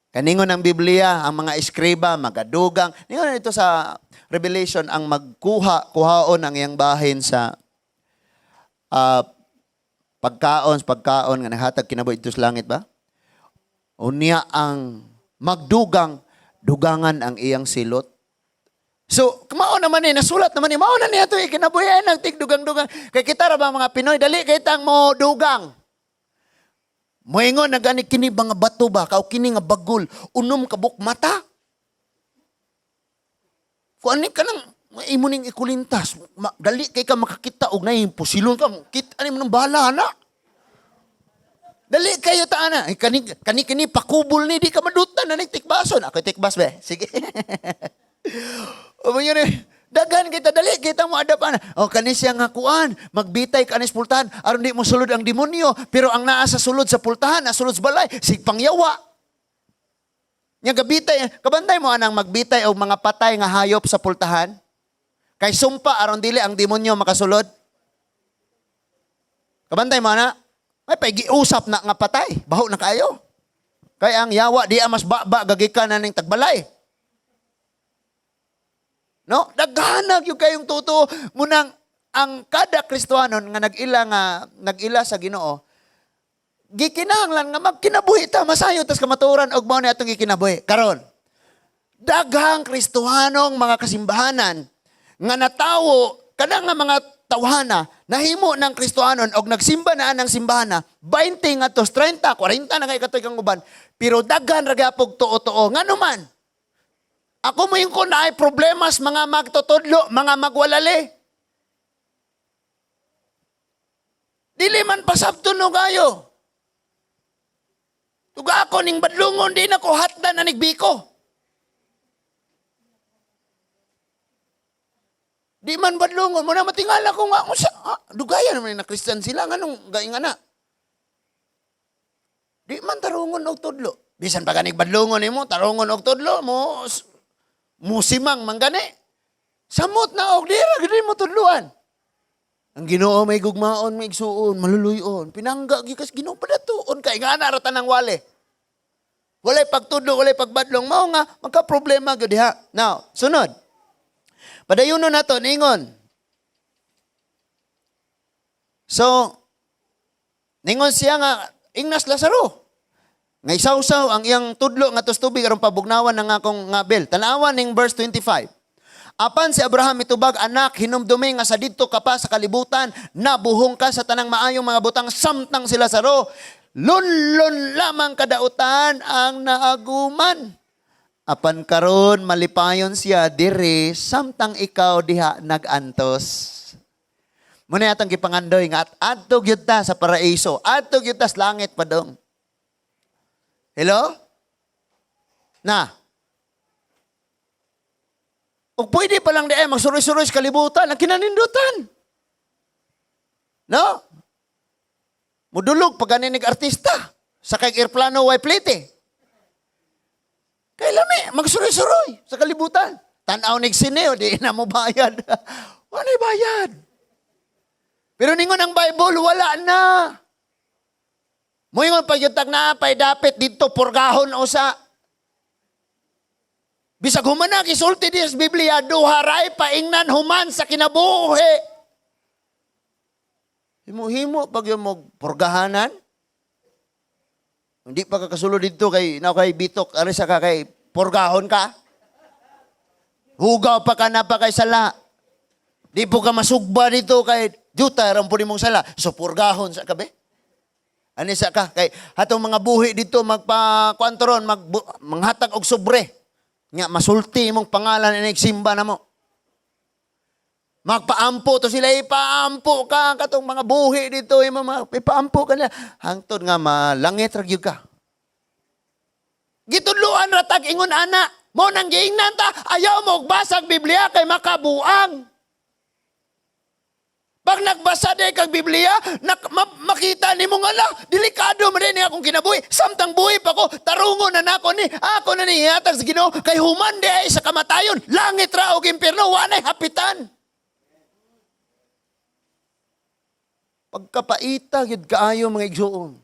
Kaningon ang Biblia, ang mga eskriba, magadugang. Ningon ito sa Revelation, ang magkuha, kuhaon ang iyang bahin sa pagkaon, sa pagkaon nga naghatag kinabuhi dito sa langit ba? Unya ang magdugang, dugangan ang iyang silot. So, mao naman ni, nasulat naman ni, mao na niya ito, kinabuhi ay nagtigdugang-dugang. Kay kita ra ba mga Pinoy, dali kay tang mo dugang. Moingon na gani kini ba nga bato ba, kao kini nga bagol, unom ka buk mata. Kung ano ka nang imo ning ikulintas, dali kay ka makakita og naay pusilon ka, kita ani mo ng bala na. Dali kayo ta ana. Ay, kani kani kini pakubol ni di ka madutan na tikbason. Ako tikbas be. Sige. O mo yun eh. Daghan kita dali kita mo adap ana. O kani siya nga kuan, magbitay ka anis pultahan aron di mo sulod ang demonyo, pero ang naa sa sulod sa pultahan, na sulod sa balay, sig pangyawa. Nya gabitay, kabantay mo anang magbitay og mga patay nga hayop sa pultahan? Kay sumpa aron dili ang demonyo makasulod. Kabantay mo ana? Ay pay giusap na nga patay, baho na kaayo. Kay ang yawa di mas baba gagikan na ning tagbalay. No? Daghanag yung kayong tuto munang ang kada Kristohanon nga nag-ila sa Ginoo, gikinahanglan nga magkinabuhi ta masayo tas kamatuoran og mao ni atong gikinabuhi. Karon, daghang Kristohanong mga kasimbahanan nga natawo kanang nga mga tawhana nahimo ng Kristohanon og nagsimba na ang simbahana 20 ngadto 30, 40 na kay katuig ang uban, pero daghan ra gyapog tuo-tuo. Ngano man ako mo ko na ay problemas mga magtutudlo, mga magwalali. Dili man pasabton no kayo. Tuga ako ning badlungon, di na ko hatdan na nigbiko. Di man badlungon, muna matingala ko nga, unsa, dugayan naman na Christian sila, nganong gaing na. Di man tarungon og tudlo. Bisan pa ganig badlungon nimo, tarungon og tudlo, mo musimang manggani. Samot na og dira gid mo tudluan. Ang Ginoo may gugmaon, may igsuon, maluluyon. Pinangga gyud kas Ginoo padatuon kay nga na ra tanang wale. Walay pagtudlo, walay pagbadlong, mao nga magka-problema gyud diha. Now, sunod. Padayuno nato ningon. So, ningon siya nga ingnas Lazaro. Nga isawsaw ang iyang tudlo nga tos tubig aron pabugnawan ng akong nga bel. Tan-awan ning verse 25. Apan si Abraham mitubag, "Anak, hinumdumi nga sa didto ka pa sa kalibutan, nabuhong ka sa tanang maayong mga butang samtang si Lazaro lunlon lamang kadautan ang naaguman. Apan karon malipayon siya diri samtang ikaw diha nagantos." Muna atong gipangandoy nga at adto gyud ta sa paraiso, adto gyud ta sa langit padong. Hello? Na. O pwede pa lang di ay magsuroy-suroy sa kalibutan, ang kinanindutan. No? Mudulog pag ganinig artista sa kay airplano way plite. Kay lami, magsuroy-suroy sa kalibutan. Tanaw nig sine, o di na mo bayad. Wala'y bayad. Pero ningon ang Bible, wala na. Moingon pagyutag na pay dapit dito purgahon usa. Bisag human na gisulti di sa Biblia, duha ray paingnan human sa kinabuhi. Himo-himo pag yung mo purgahanan. Hindi pa ka kasulod dito kay na kay bitok ari sa ka kay purgahon ka. Hugaw pa ka na pa kay sala. Di po ka masugba dito kay juta ram po nimong sala. So purgahon sa kabe. Ani sa ka kay hatong mga buhi dito magpa kuan ron mag manghatag og sobre. Nya masulti imong pangalan ini simba na mo. Magpaampo to sila, ipaampo ka katong mga buhi dito imo mga ipaampo ka nila hangtod nga malangit ra gyud ka. Gitudloan ra tag ingon ana. Mo nang giingnan ta, ayaw mo og basag Biblia kay makabuang. Pag nagbasa day kag Biblia, makita nimo nga la, delikado man din akong kinabuhi. Samtang buhi pa ko, tarungon na nako ni, ako na ni ihatag sa Ginoo kay human di ay sa kamatayon, langit ra og impierno, wa nay hapitan. Pagkapaita gyud kaayo mga igsuon.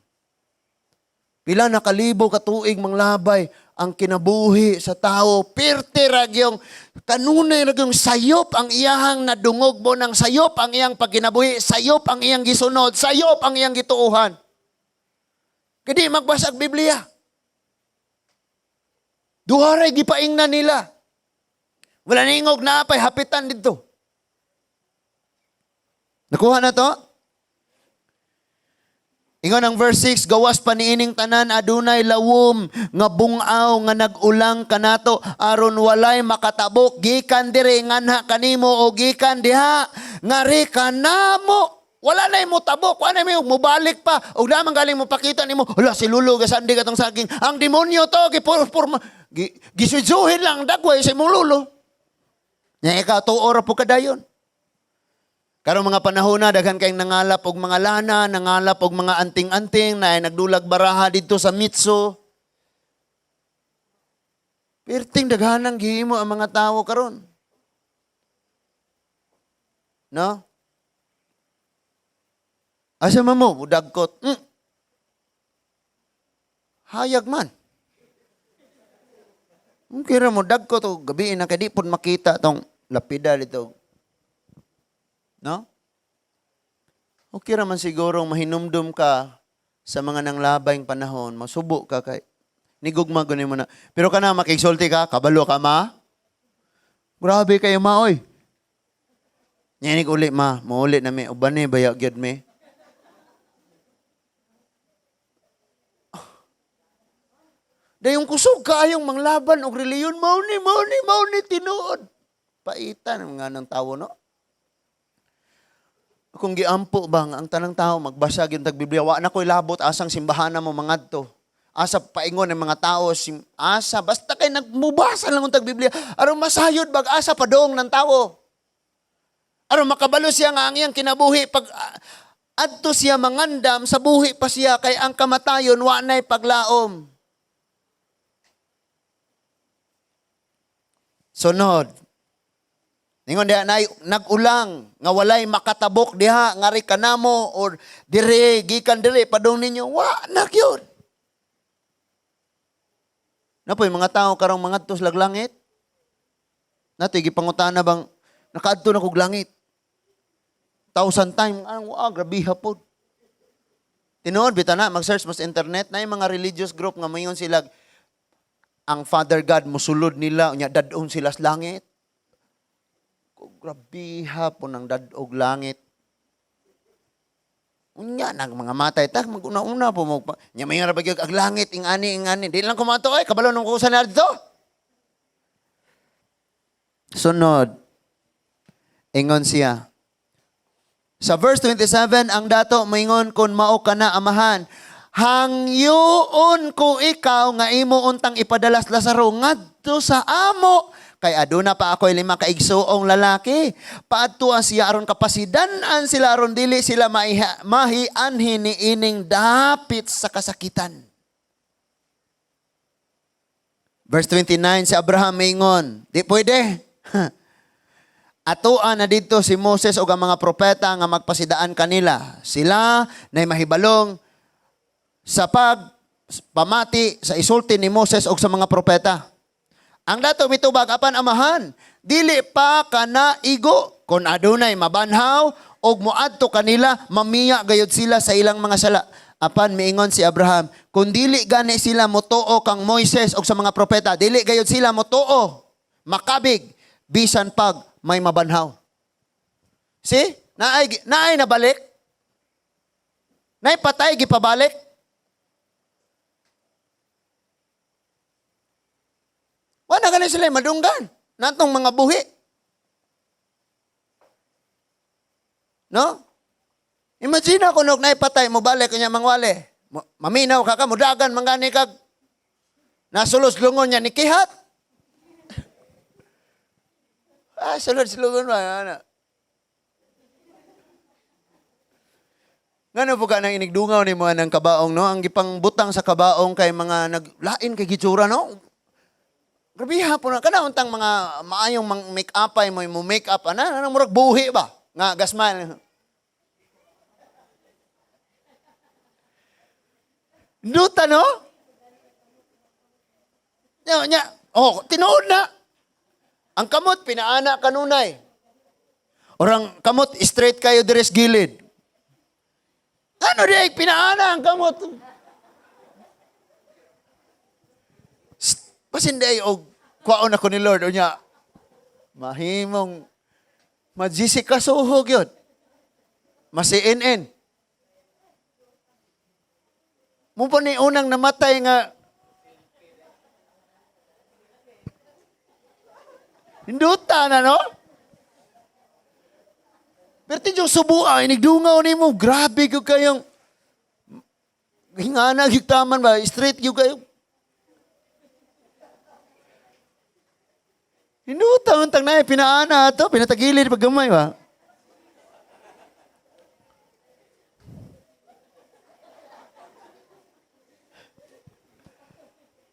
Pila na kalibo ka tuig manglabay ang kinabuhi sa tao. Pirti ra gyung kanunay ra gyung sayop ang iyahang nadungog mo ng sayop ang iyang pagkinabuhi, sayop ang iyang gisunod, sayop ang iyang gituohan. Kadi magbasa ang Biblia. Duha ray gipaingnan nila. Wala ningog na pay hapitan didto. Nakuha na to? Ingon ang verse 6, gawas pa niining tanan adunay lawom nga bungaw nga nag-ulang kanato aron walay makatabok gikan diri nganha kanimo o gikan diha ngari kanamo. Wala na mo tabok, wala na mo mubalik pa. Og naman galing mo pakita nimo, hala si Lulo gasandi katong saging. Ang demonyo to gipur gisudzuhin lang dagway sa imong lulo. Nya ikaw tuo ra po kadayon. Karong mga panahon na daghan kayong nangalap og mga lana, nangalap og mga anting-anting na ay nagdulag baraha didto sa Mitso. Perting daghanang gihimo ang mga tawo karon. No? Asa man mo? Mudagkot. Hayag man. Kira mo dagkot og gabi na kay di pod makita tong lapida dito. No? Okay ra man siguro mahinumdum ka sa mga nanglabayng panahon, masubo ka kay nigugma gani mo na. Pero kana makigsulti ka, kabalo ka ma. Grabe kayo ma oy. Nyanig uli ma, mauli na mi, uban ni baya gyud mi. Dayong kusog kaayong manglaban og reliyon, mao ni, mao ni, mao ni tinuod. Paitan nga ng tawo, no? Kung giampo ba nga ang tanang tao magbasa gyud tag Biblia, wa na ko'y labot asang simbahan mo mangadto. Asa paingon ng mga tao sim, asa basta kay nagmubasa lang og tag Biblia aron masayod bag asa padong ng tawo. Aron makabalo siya nga ang iyang kinabuhi pag adto siya mangandam sa buhi pa siya kay ang kamatayon wa nay paglaom. Sunod. Ningon diha nay nag-ulang nga walay makatabok diha ngari kanamo or dire gikan dire padung ninyo wa na gyud. Napoy mga tao karong mangadto sa langit. Natoy gipangutana bang nakaadto na kog langit. 1,000 time ang grabe pod. Tinuod bitaw na mag-search mo sa internet na mga religious group nga moingon sila ang Father God mosulod nila unya dad-on sila sa langit. Grabiha po ng dad-og langit. Unya nang mga matay ta maguna-una po mo. Nya may ra ba gyud ang langit ingani ingani. Di lang kumato ay kabalo nung kusa na dito. Sunod. Ingon siya. Sa verse 27, ang dato moingon kon mao ka na amahan, hangyoon ko ikaw nga imo untang ipadalas Lazaro ngadto sa amo kay aduna pa ako'y 5 ka igsuong lalaki. Paadtua siya aron kapasidan-an sila aron dili sila mahianhin niining dapit sa kasakitan. Verse 29, si Abraham mingon, di pwede. Atoa na didto si Moses ug ang mga propeta nga magpasidaan kanila. Sila nay mahibalong sa pagpamati sa isulti ni Moses ug sa mga propeta. Ang dato mitubag apan amahan, dili pa kana igo kon adunay mabanhaw og moadto kanila mamiya gayud sila sa ilang mga sala. Apan miingon si Abraham, kun dili gani sila motuo kang Moises og sa mga propeta, dili gayud sila motuo, makabig bisan pag may mabanhaw. See? Naay nabalik? Naay patay gipabalik? Wala gani sila madunggan natong mga buhi. No? Imagine ako nog naay patay mo balik kanya mangwali. Maminaw ka ka mudagan mangani kag nasulos lungon niya ni kihat. Sulod lungon ba ana. Ngano po ka nang inigdungaw ni mo anang kabaong, no? Ang gipangbutang sa kabaong kay mga naglain kay gitsura, no? Grabe po na kana untang mga maayong make-up ay mo make-up ana anang murag buhi ba nga gasman. Duta, no? Nya, nya, oh, tinuod na. Ang kamot pinaana kanunay. Orang kamot straight kayo diri sa gilid. Ano di ay pinaana ang kamot? Basin di ay og kwaon ako ni Lord unya. Mahimong majisi kasuhog yun. Masi-NN. Mo pa ni unang namatay nga Hinduta na, no? Pero yung subuan, inigdungaw ni mo, grabe ko kayong hingana gyud taman ba, straight gyud kayo. Hinduta untang na pinaana ato, pinatagilid pag gamay ba?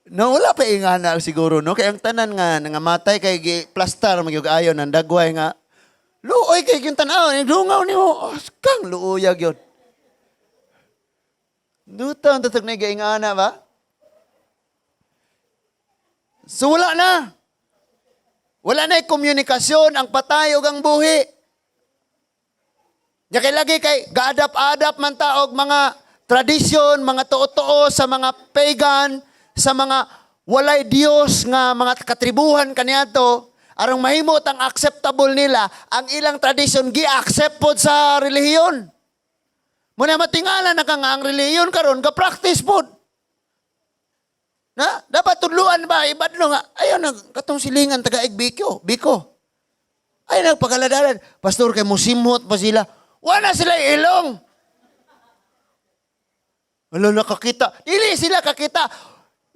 No, wala pa ingana siguro, no? Kay ang tanan nga nangamatay kay gi plastar magyug ayo nang dagway nga luoy kay yung tan-aw, dungaw nimo, oh, kang luoyag yun. Duta ang tatag na ingana ba? So wala na. Wala na komunikasyon ang patay ug ang buhi. Nya kay lagi kay gaadap-adap man ta og mga tradisyon, mga tuo-tuo sa mga pagan, sa mga walay Dios nga mga katribuhan kaniadto, aron mahimot ang acceptable nila ang ilang tradisyon gi-accept pod sa relihiyon. Muna matingala na ka nga ang relihiyon karon ga-practice pod. Na, dapat tudluan ba ibadlo nga ayo na katong silingan taga Biko, Biko. Ay nagpakaladalan, pastor kay musimhot pa sila. Wala sila ilong. Wala nakakita. Dili sila kakita.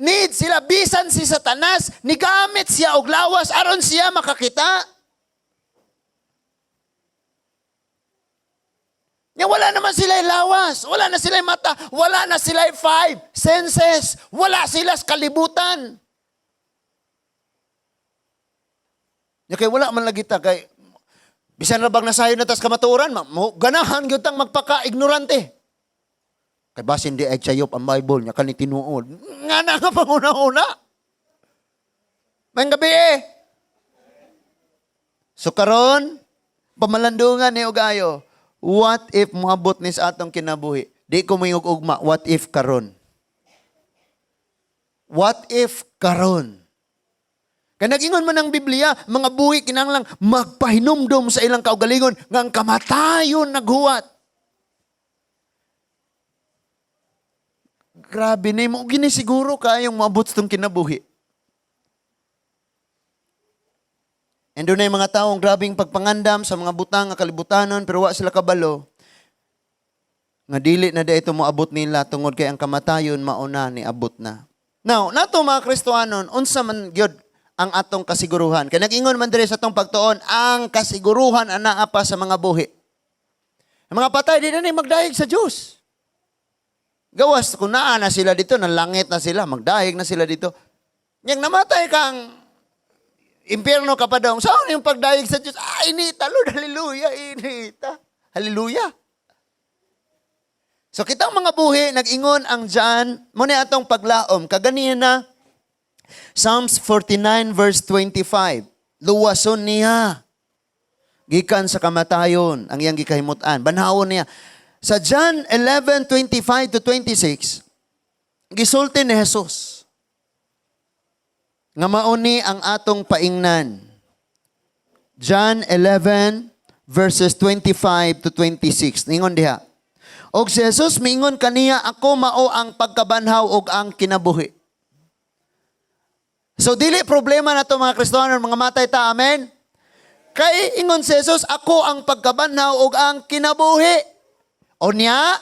Need sila bisan si Satanas, nigamit siya og lawas aron siya makakita. Nya wala naman sila lawas, wala na sila mata, wala na sila five senses, wala sila sa kalibutan. Nya kay wala man lagi ta kay bisan ra bang nasayon na tas kamatuoran, mo ganahan gyud tang magpaka-ignorante. Kay basin di ay sayop ang Bible nya kani tinuod. Nga na nga panguna-una. May gabi eh. So karon pamalandungan ni Ugayo. What if moabot ni sa atong kinabuhi? Di ko moingog ugma, what if karon? What if karon? Kay nag-ingon man ang Biblia, mga buhi kinahanglang magpahinumdom sa ilang kaugalingon nga ang kamatayon naghuwat. Grabe na mo gini siguro kayong moabot sa itong kinabuhi. And doon na mga taong grabing pagpangandam sa mga butang nga kalibutanon pero wa sila kabalo. Nga dili na ito moabot nila tungod kay ang kamatayon mauna ni abot na. Now, nato mga Kristohanon, unsa man gyud ang atong kasiguruhan? Kay nag-ingon man diri sa atong pagtuon, ang kasiguruhan anaa pa sa mga buhi. Ang mga patay di na ni magdayeg sa Dios. Gawas kung naa na sila dito, nalangit na sila, magdayeg na sila dito. Yang namatay kang impyerno ka pa daw. Saan yung pagdayeg sa Diyos? Ah, inita, Lord, hallelujah, inita. Hallelujah. So kitang mga buhi, nag-ingon ang John, muna atong paglaom. Kaganina, Psalms 49 verse 25, luwason niya. Gikan sa kamatayon, ang iyang gikahimutan. Banhawon niya. Sa John 11:25 to 26, gisulti ni Jesus, nga mauni ang atong paingnan. John 11 verses 25 to 26. Ningon diha. Og si Jesus miingon kaniya, ako mao ang pagkabanhaw ug ang kinabuhi. So dili problema na to mga Kristiyano, mga matay ta, amen? Kay ingon si Jesus, ako ang pagkabanhaw ug ang kinabuhi. O niya,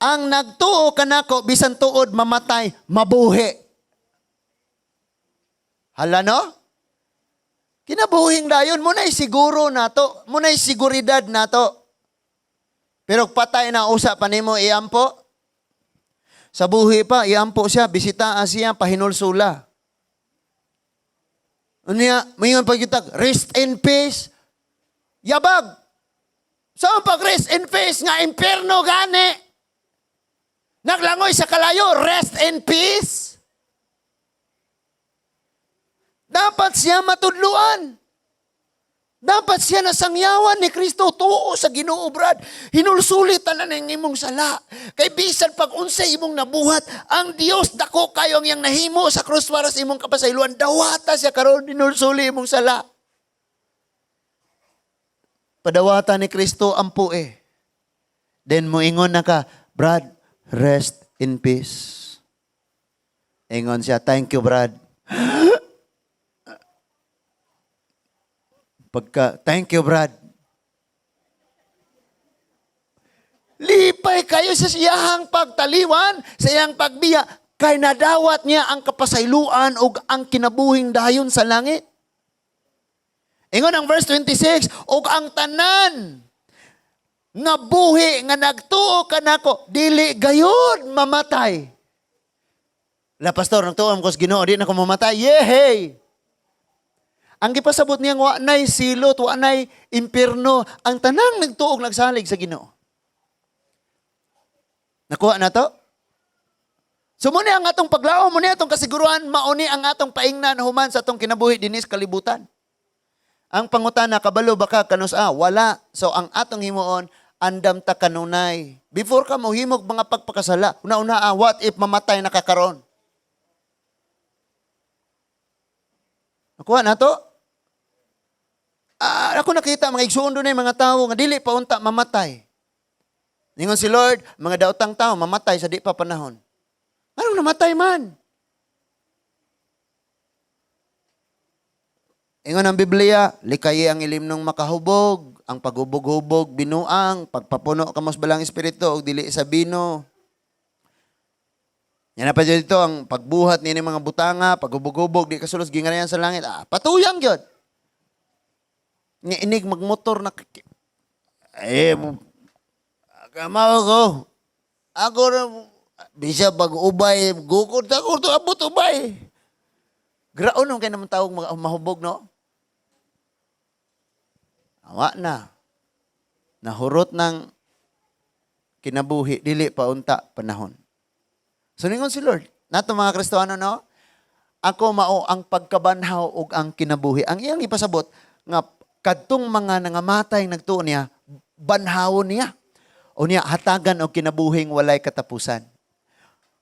ang nagtuo kanako bisan tuod mamatay, mabuhi. Hala no? Kinabuhing dayon, muna'y siguro nato, muna'y siguridad nato. Pero patay na usa pa nimo iampo. Sa buhi pa, iampo siya, bisita siya, pahinulsula. Unya, mayon pag rest in peace. Yabag. Saan pag rest in peace nga impierno gani? Naglangoy sa kalayo, rest in peace. Dapat siya matudluan. Dapat siya nasangyawan ni Kristo. Tuo sa Ginoo, Brad. Hinulsuli tanan ang imong sala. Kay bisan pag unsay imong nabuhat, ang Dios dako kayo ang iyang nahimo sa krus para sa imong kapasayloan. Dawata siya karon hinulsuli imong sala. Padawata ni Kristo ang pue. Then moingon na ka, Brad, rest in peace." Ingon siya, "Thank you, Brad." Pagka, "Thank you, Brad." Lipay kayo sa siyahang pagtaliwan, sa iyang pagbiya, kay nadawat niya ang kapasayloan ug ang kinabuhing dayon sa langit. Ingon ang verse 26, "Ug ang tanan nga buhi nga nagtuo kanako dili gayud mamatay." La pastor, nagtuo ko sa Ginoo, di na ko mamatay. Yehey! Ang gipasabot niya, wa nay silot, wa nay impierno, ang tanang nagtuog, nagsalig sa Ginoo. Nakuha na to? So mao ni ang atong paglaom, mao ni atong kasiguruhan, mao ni ang atong paingnan human sa atong kinabuhi dinis kalibutan. Ang pangutana, kabalo ba ka kanus-a? Wala. So ang atong himuon, andam ta kanunay. Before ka mohimog mga pagpakasala, una-una, what if mamatay na ka karon? Nakuha na to? Ako nakita mga igsuon doon mga tao nga dili pa unta mamatay. Ningon si Lord, mga daotang tao mamatay sa di pa panahon. Anong namatay man? Ingon ang Biblia, likayi ang ilimnong makahubog, ang paghubog-hubog, binuang, pagpapuno kamos balang espiritu, og dili sa bino. Yan na pa dito, ang pagbuhat nini mga butanga, paghubog-hubog, di kasulos, gingarayan sa langit. Patuyang gyud. Nga inig magmotor na, kamao ko, ako na, bisa pag-ubay, gukod ako, to abot ubay. Graon nung kayo naman tawag mahubog, no? Awa na. Nahurot ng kinabuhi, dili pa unta panahon. So ningon si Lord, nato mga Kristohano, no? Ako mao ang pagkabanhaw ug ang kinabuhi. Ang iyang ipasabot nga kadtong mga nangamatay nagtuo niya, banhawon niya. O niya hatagan og kinabuhing walay katapusan.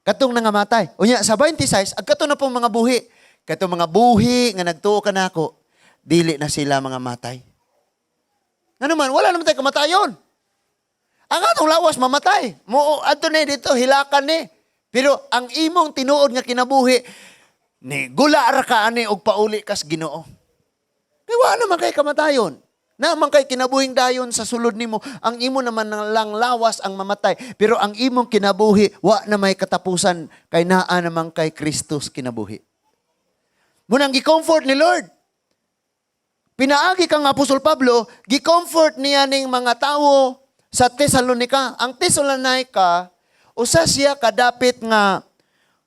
Katong nangamatay. O niya sa 26, ag kato na pong mga buhi. Katong mga buhi nga nagtuo kanako, dili na sila mga matay. Ano man, wala naman tayo kamatayon. Ang atong lawas mamatay. Mo adto ni dito hilakan ni. Pero ang imong tinuod nga kinabuhi ni gula ra ka ani og pauli kas Ginoo. Kay wala naman kay kamatayon. Na man kay kinabuhing dayon sa sulod nimo. Ang imo naman lang lawas ang mamatay, pero ang imong kinabuhi wa na may katapusan kay naa naman kay Kristus kinabuhi. Munang gi-comfort ni Lord. Pinaagi kang Apostol Pablo, gi-comfort niya ning mga tawo sa Tesalonica. Ang Tesalonica, usa siya kadapit nga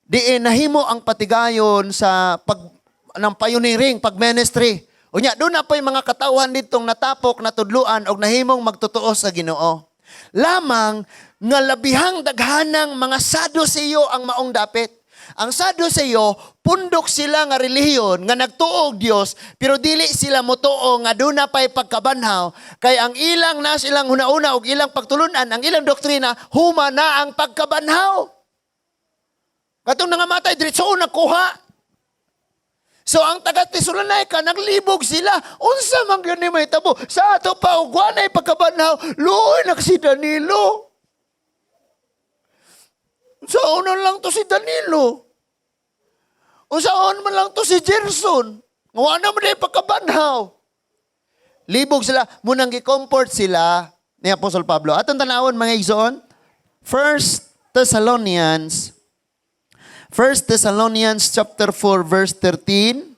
diin nahimo ang patigayon sa pag ng pioneering, pag-ministry. Unya, doon na po'y mga katawhan ditong natapok, natudluan, og nahimong magtotoo sa Ginoo. Lamang nga labihang daghanang mga Saduceo ang maong dapit. Ang Saduceo, pundok sila nga relihiyon nga nagtuo og Dios, pero dili sila motuo nga doon na pa'y pagkabanhaw, kay ang ilang na silang hunauna og ilang pagtulunan, ang ilang doktrina, huma na ang pagkabanhaw. Katong nangamatay, diretso nakuha. So ang taga Tesalonica, naglibog sila. Unsa man gyud ni mahitabo? Sa ato pa og wa nay pagkabanhaw, luoy na si Danilo. Unsaon lang to si Danilo? Unsaon man lang to si Gerson? Nga wa na man day pagkabanhaw. Libog sila, munang gi-comfort sila ni Apostol Pablo. Atong tanawon mga igsoon, 1 Thessalonians chapter 4 verse 13.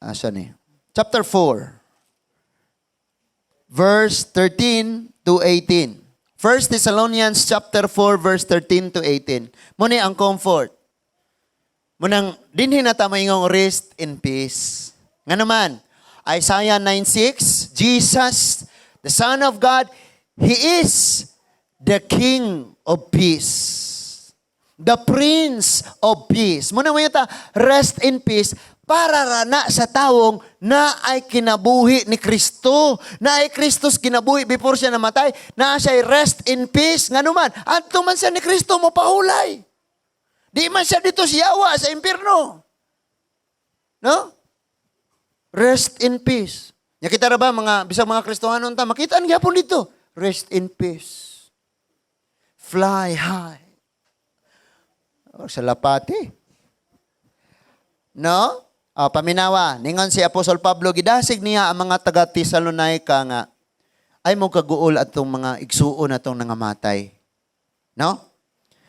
Asa ni? Chapter 4 verse 13 to 18. 1 Thessalonians chapter 4 verse 13 to 18. Muna ang comfort. Munang dinhi na ta maingong rest in peace. Nga naman, Isaiah 9:6, Jesus, the Son of God, He is the King of Peace. The Prince of Peace. Muna mo ta, rest in peace, para rana sa tawong na ay kinabuhi ni Kristo. Na ay Kristus kinabuhi before siya namatay. Na siya'y rest in peace. Nga naman, adto man siya ni Kristo mo pahulay. Di man siya dito siyawa sa impierno. No? Rest in peace. Nya kita ra ba mga bisag mga Kristohanon ta, makita gyapon dito. Rest in peace. Fly high. O, sa lapati. No? O, paminawa. Ningon si Apostol Pablo, gidasig niya ang mga taga Tesalonica nga ay mo kaguol atong mga igsuon atong nangamatay. No?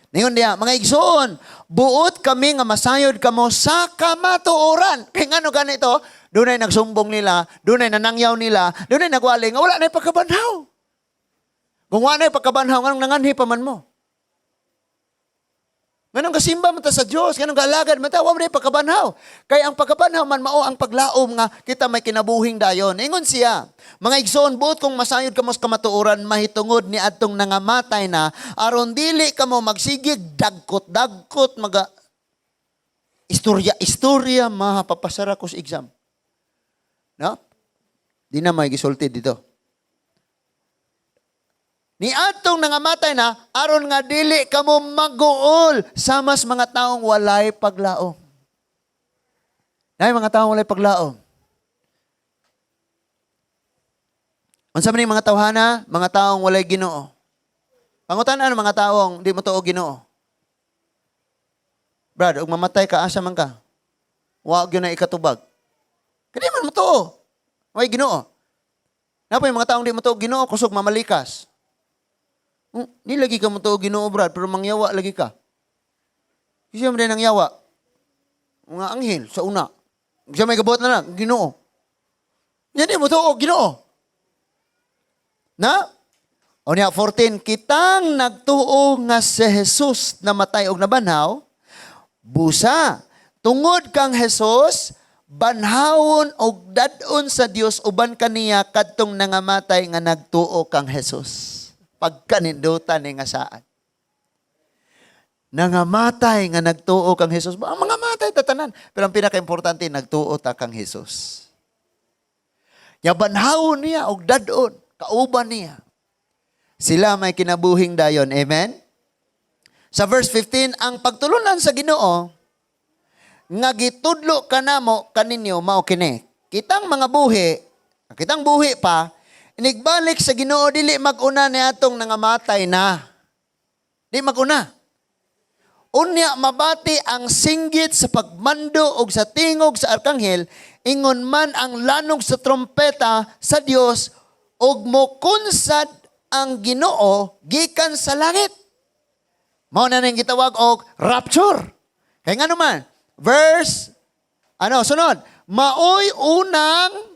Ningon niya, "Mga igsuon, buot kami nga masayod kamo sa kamatuoran." Kay ngano ganito? Dunay nagsumbong nila, dunay nanangyaw nila, dunay nagwali nga wala na pagkabanhaw. Kung wala na pagkabanhaw, nganong nanganhi pa man mo? Nganong kasimba man ta sa Dios, nganong gaalagad man ta, wa man pagkabanhaw? Kay ang pagkabanhaw man mao ang paglaom nga kita may kinabuhing dayon. Ingon siya, "Mga igsoon, buot kong masayod kamo sa kamatuoran mahitungod ni adtong nangamatay na, aron dili kamo magsigig dagkot-dagkot, maga istorya istorya, mapapasara ko sa exam." No? Di na may gisulti dito. Ni adtong nangamatay na, aron nga dili kamo maguol samas mga taong walay paglaom. Nay mga taong walay paglaom. Unsa man ning mga tawhana? Mga taong walay Ginoo. Pangutan-an mga taong di mo tuo Ginoo. Brad, ug mamatay ka, asa man ka? Wa gyud na ikatubag. Kadi man mo tuo. Way Ginoo. Napoy mga taong di mo tuo Ginoo, kusog mamalikas. Di lagi ka mo tuo Ginoo, Brad, pero mangyawa lagi ka. Kasi man din ang yawa. Mga anghel sa una. Siya may gabuhat na lang, Ginoo. Yan di mo tuo Ginoo. Na? O niya, 14, kitang nagtuo nga si Jesus namatay og nabanhaw, busa, tungod kang Jesus, banhawon og dad-on sa Dios uban kaniya kadtong nangamatay nga nagtuo kang Jesus. Pagkanindutan ni nga saad. Nangamatay nga nagtuo kang Jesus. Ang mga matay tatanan. Pero ang pinaka-importante, nagtuo ta kang Jesus. Nya banhawon niya og dad-on, kauban niya. Sila may kinabuhing dayon. Amen? Sa verse 15, ang pagtulunan sa Ginoo nga gitudlo kanamo kaninyo mao kini. Kitang mga buhi, kitang buhi pa, inigbalik sa Ginoo dili mag-una ni atong nangamatay na. Di mag-una. Unya mabati ang singgit sa pagmando og sa tingog sa arkanghel, ingon man ang lanog sa trompeta sa Dios, og mokunsad ang Ginoo gikan sa langit. Mao na ning gitawag og rapture. Kay ngano man, verse ano sunod, maoy unang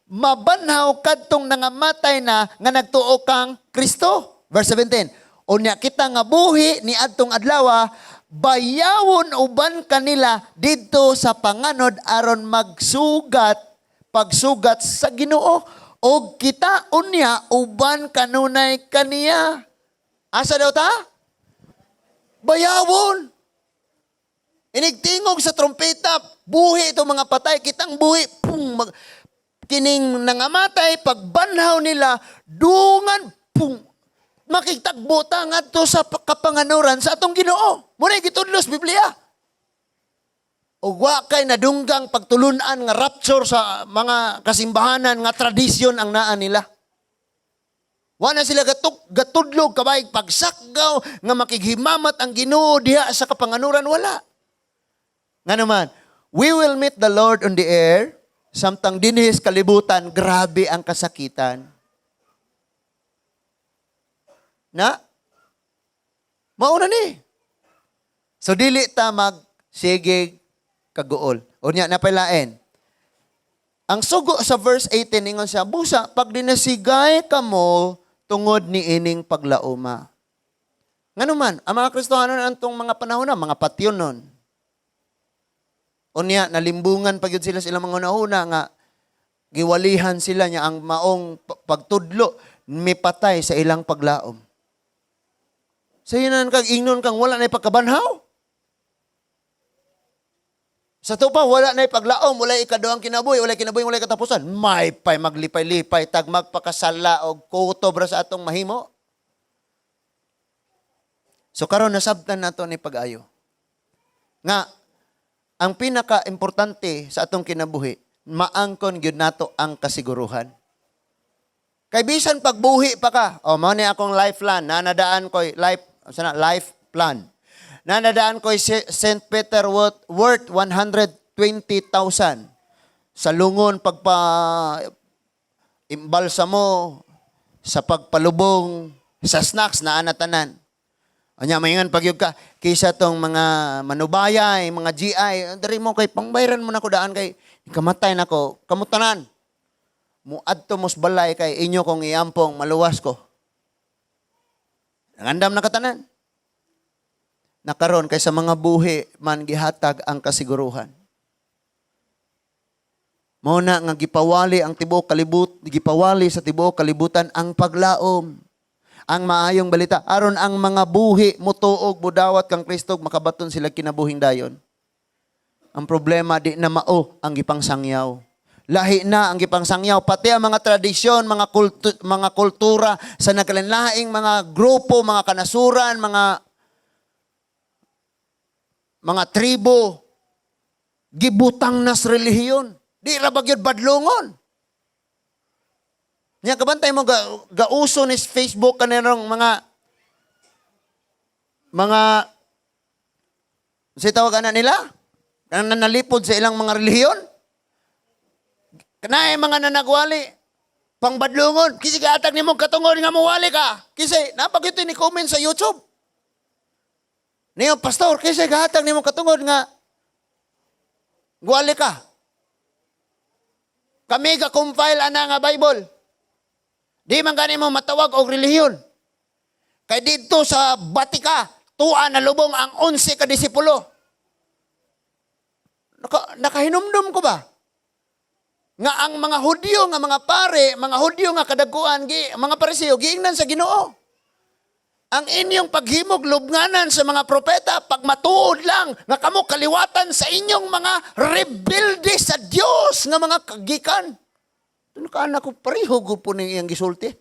mabanhaw kadtong nangamatay na nga nagtuo kang Kristo. Verse 17. Unya kita nga buhi ni adtong adlaw bayawon uban kanila didto sa panganod aron magsugat pagsugat sa Ginoo, og kita unya uban kanunay kaniya. Asa daw ta? Bayawon. Inigtingog sa trompeta, buhi itong mga patay, kitang buhi, pung, kining nangamatay, pagbanhaw nila, dungan, pung, makitagbo ta ngadto sa kapanganuran sa atong Ginoo. Muna gitudlo sa Biblia. Ug wa kay nadunggang pagtulunan nga rapture sa mga kasimbahanan nga tradisyon ang naa nila. Wa na sila gatudlog kabay pagsakgaw nga makighimamat ang Ginoo diha sa kapanganuran, wala. Nga naman, we will meet the Lord on the air, samtang dinhi sa kalibutan, grabe ang kasakitan. Na? Mauna ni. So dili ta magsigig kaguol. Unya napailain. Ang sugo sa verse 18, ingon siya, busa pag dinasigay kamo tungod ni ining paglauma. Ngano man, ang mga Kristohano na antong mga panahon na, mga patyon nun. Unya, nalimbungan pa gyud sila sa ilang mga una-una nga giwalihan sila niya ang maong pagtudlo, mipatay sa ilang paglaom. Sa hinan kag ingnon kang wala na pagkabanhaw. Sa to pa, wala na paglaom, wala ikaduhang kinabuhi, wala kinabuhi, wala katapusan. May pay maglipay-lipay, tag magpakasala og kutob ra sa atong mahimo. So karon nasabtan nato ni pag-ayo. Nga ang pinaka-importante sa atong kinabuhi, Maangkon gyud nato ang kasiguruhan. Kay bisan pagbuhi pa ka, oh, mao ni akong life plan, nanadaan ko'y life, sana life plan. Nanadaan ko'y St. Peter worth 120,000. Sa lungon pagpa imbalsamo, sa pagpalubong, sa snacks na anatanan. Anya maingan pagyud ka kaysa tong mga manubayay, mga GI, diri mo kay pangbayran mo na ko daan kay kamatay nako, kamutanan. Muadto mos balay kay inyo kong iampong maluwas ko. Nangandam na katanan. Nakaron kay sa mga buhi man gihatag ang kasiguruhan. Mao na nga gipawali ang tibuok kalibut, gipawali sa tibuok kalibutan ang paglaom. Ang maayong balita aron ang mga buhi mutuog budawat kang Kristo, makabaton sila kinabuhing dayon. Ang problema, di na mao ang gipangsangyaw. Lahi na ang gipangsangyaw, pati ang mga tradisyon, mga kultura sa nagkalanlaing mga grupo, mga kanasuran, mga tribo, gibutang nas relihiyon. Di ra ba gyud badlongon? Nya kabantay mo ga, gauso ni Facebook kanirong mga si tawag ana nila kanang nanalipod sa ilang mga relihiyon. Kanay mga nanagwali pangbadlungon kasi gaatag nimo katungod nga mowali ka kasi napagito ni comment sa YouTube. Niyo, "Pastor, kasi gahatag nimo katungod nga gwali ka. Kami ga compile ana nga Bible. Di man gani mo matawag og relihiyon. Kay didto sa Batika, tuwa na lubong ang 11 ka disipulo." Nakahinumdum ko ba? Nga ang mga Hudyo nga mga pare, mga Hudyo nga kadaguan, mga Pariseo, giingnan sa Ginoo, "Ang inyong paghimog lubnganan sa mga propeta, pagmatuod lang nga kamo kaliwatan sa inyong mga rebelde sa Dios nga mga kagikan." Tuno ka anak ko, pareho gud po ning iyang gisulti.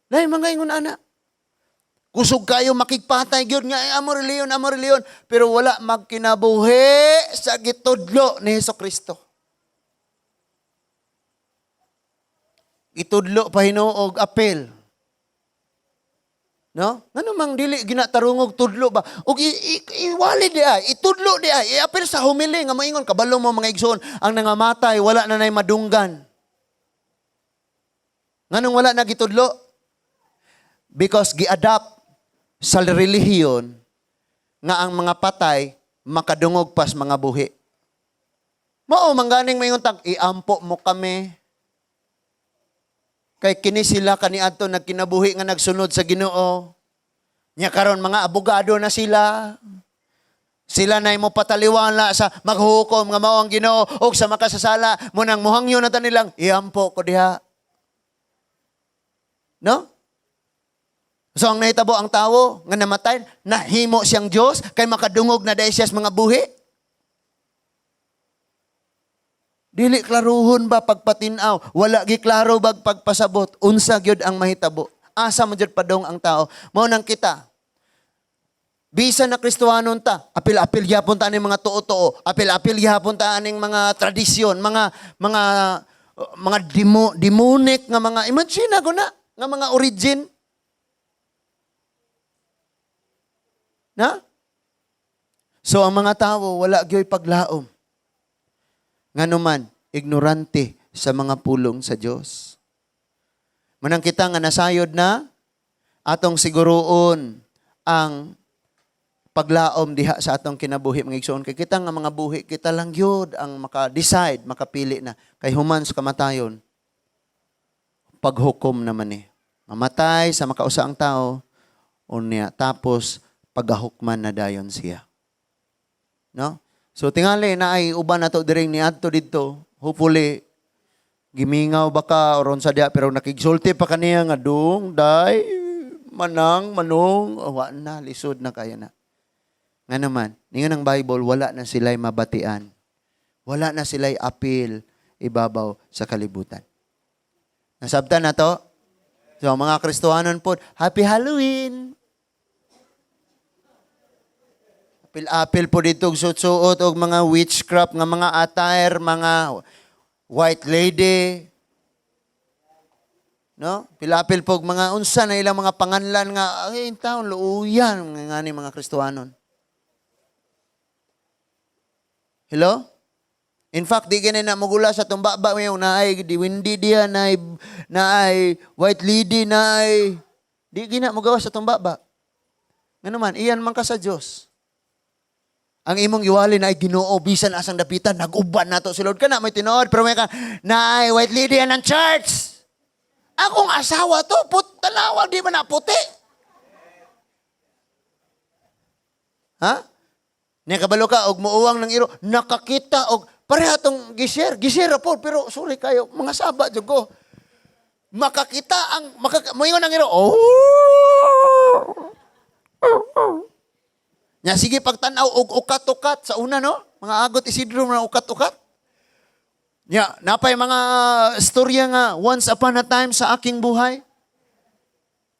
Nay mga ingon ana. Kusog kayo makigpatay gyud nga ay, amo reliyon, amo reliyon, pero wala magkinabuhi sa gitudlo ni Hesus Kristo. Gitudlo pa hinuog apel. No? Ngano mang dili ginatarungog tudlo ba? Og iwali di ay, itudlo di ay, iapil sa humili nga moingon, "Kabalo mo, mga igsoon, ang nangamatay wala na nay madunggan." Nganong wala na gitudlo? Because gi-adapt sa relihiyon nga ang mga patay makadungog pas mga buhi. Mao mangganing maingon tag iampo mo kami. Kay kini sila kaniadto nagkinabuhi nga nagsunod sa Ginoo. Nya karon mga abogado na sila. Sila na mo pataliwala sa maghukom nga mao ang Ginoo og sa makasasala mo nang muhangyo na ta nilang iampo ko diha. No? So ang nahitabo, ang tawo nga namatay, nahimo siyang Dios kay makadungog na dahil siya sa mga buhi. Dili klaruhon ba pagpatinaw, wala gi klaro bag pagpasabot unsa gyud ang mahitabo. Asa mo gyud padong ang tao? Mao nang kita bisan na Kristohanon ta, apil-apil gyapon ta aning mga tuo-tuo, apil-apil gyapon ta aning mga tradisyon, mga demonic nga mga imagine ako na nga mga origin. Na? So ang mga tao wala gyoy paglaom. Nganuman, ignorante sa mga pulong sa Dios. Manang kita nga nasayod na atong siguroon ang paglaom diha sa atong kinabuhi, mga igsoon, kay kita nga mga buhi, kita lang gyud ang maka-decide, makapili na kay human sa kamatayon, paghukom naman eh. Mamatay sa makausa ang tao unya tapos pagahukman na dayon siya. No? So tingali na ay uban na to diring niadto didto. Hopefully gimingaw ba ka or unsa diha, pero nakigsulti pa kaniya nga dung day manang manong, oh, wa na lisod na kaya na. Nga naman, ningon ang Bible, wala na sila'y mabatian. Wala na sila'y apil ibabaw sa kalibutan. Nasabtan na to? So, mga Kristohanon po, Happy Halloween! Apil-apil po dito og suot-suot og mga witchcraft nga mga attire, mga white lady. No? Pilapil po og mga unsa na ilang mga panganlan nga ay taon luuyan nga ngani mga Kristohanon. Hello? In fact, di gani na magula sa tumbaba mo naay di windy diya, naay naay white lady, naay di gina mogawa sa tumbaba. Ngano man, iyan man ka sa Dios. Ang imong iwali na ay Ginoo bisan asang dapitan, nag-uban nato si Lord kana may tinuod, pero may ka naay white lady ang church. Akong asawa to, put tanawa di man na puti. Ha? Niya kabalo ka og muuwang ng iro, nakakita og pareha tong gisher, gisher po, pero sorry kayo, mga saba jud ko. Makakita ang moingon ang iro. Oh. Nya sige pagtan-aw og ukat-ukat sa una, no? Mga Agot Isidro mga ukat-ukat. Nya napay mga storya nga once upon a time sa aking buhay.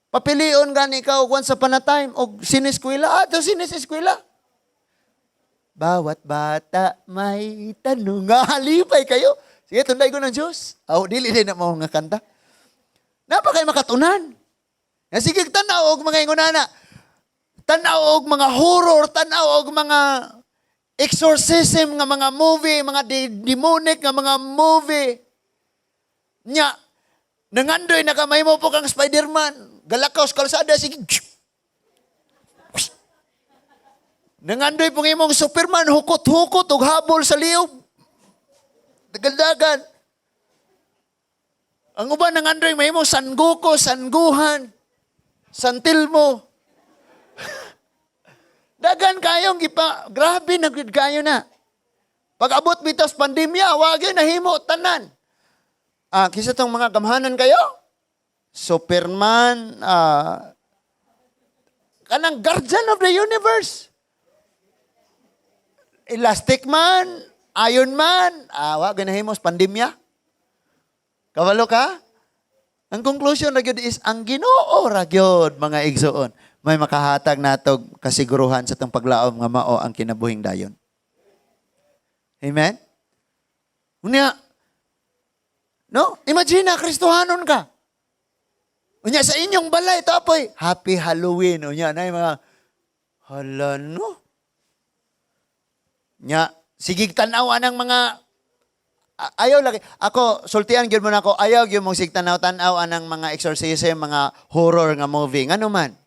Papilion gani ka og once upon a time og sineskwela, ato sineskwela. Bawat bata may tanong, nga halipay kayo. Sige, tunday ko ng Diyos. Aw, dili din na mo nga kanta. Napakay makatunan. Nga sige, tanaw og mga ingunana. Tanaw og mga horror, tanaw og mga exorcism nga mga movie, mga demonic nga mga movie. Nya, nangandoy na kamay mo po kang Spider-Man. Galakaw sa kalsada, sige. Nangandoy pong imong Superman, hukot-hukot og habol sa liog. Dagandagan. Ang uban nangandoy may imong San Goku, San Gohan, San Tilmo. Dagan kayong gipa, grabe na gud kayo na. Pag abot bitaw sa pandemya, wag yun nahimo tanan. Kisa tong mga gamhanan kayo? Superman, kanang guardian of the universe. Elastic Man, Iron Man, wa ganahimo sa pandemya. Kabalo ka? Ang conclusion ra gyud is ang Ginoo ra gyud, mga igsoon, may makahatag natog kasiguruhan sa tong paglaom nga mao ang kinabuhing dayon. Amen? Unya, no? Imagine na, Kristohanon ka. Unya, sa inyong balay, tapoy, Happy Halloween. Unya, na yung mga, hala no? Nya, sige tanaw ang mga, ayaw lagi. Ako, sultian gyud mo na ako, ayaw gyud mong sig tanaw-tanaw anang mga exorcism, mga horror nga movie. Ngano man?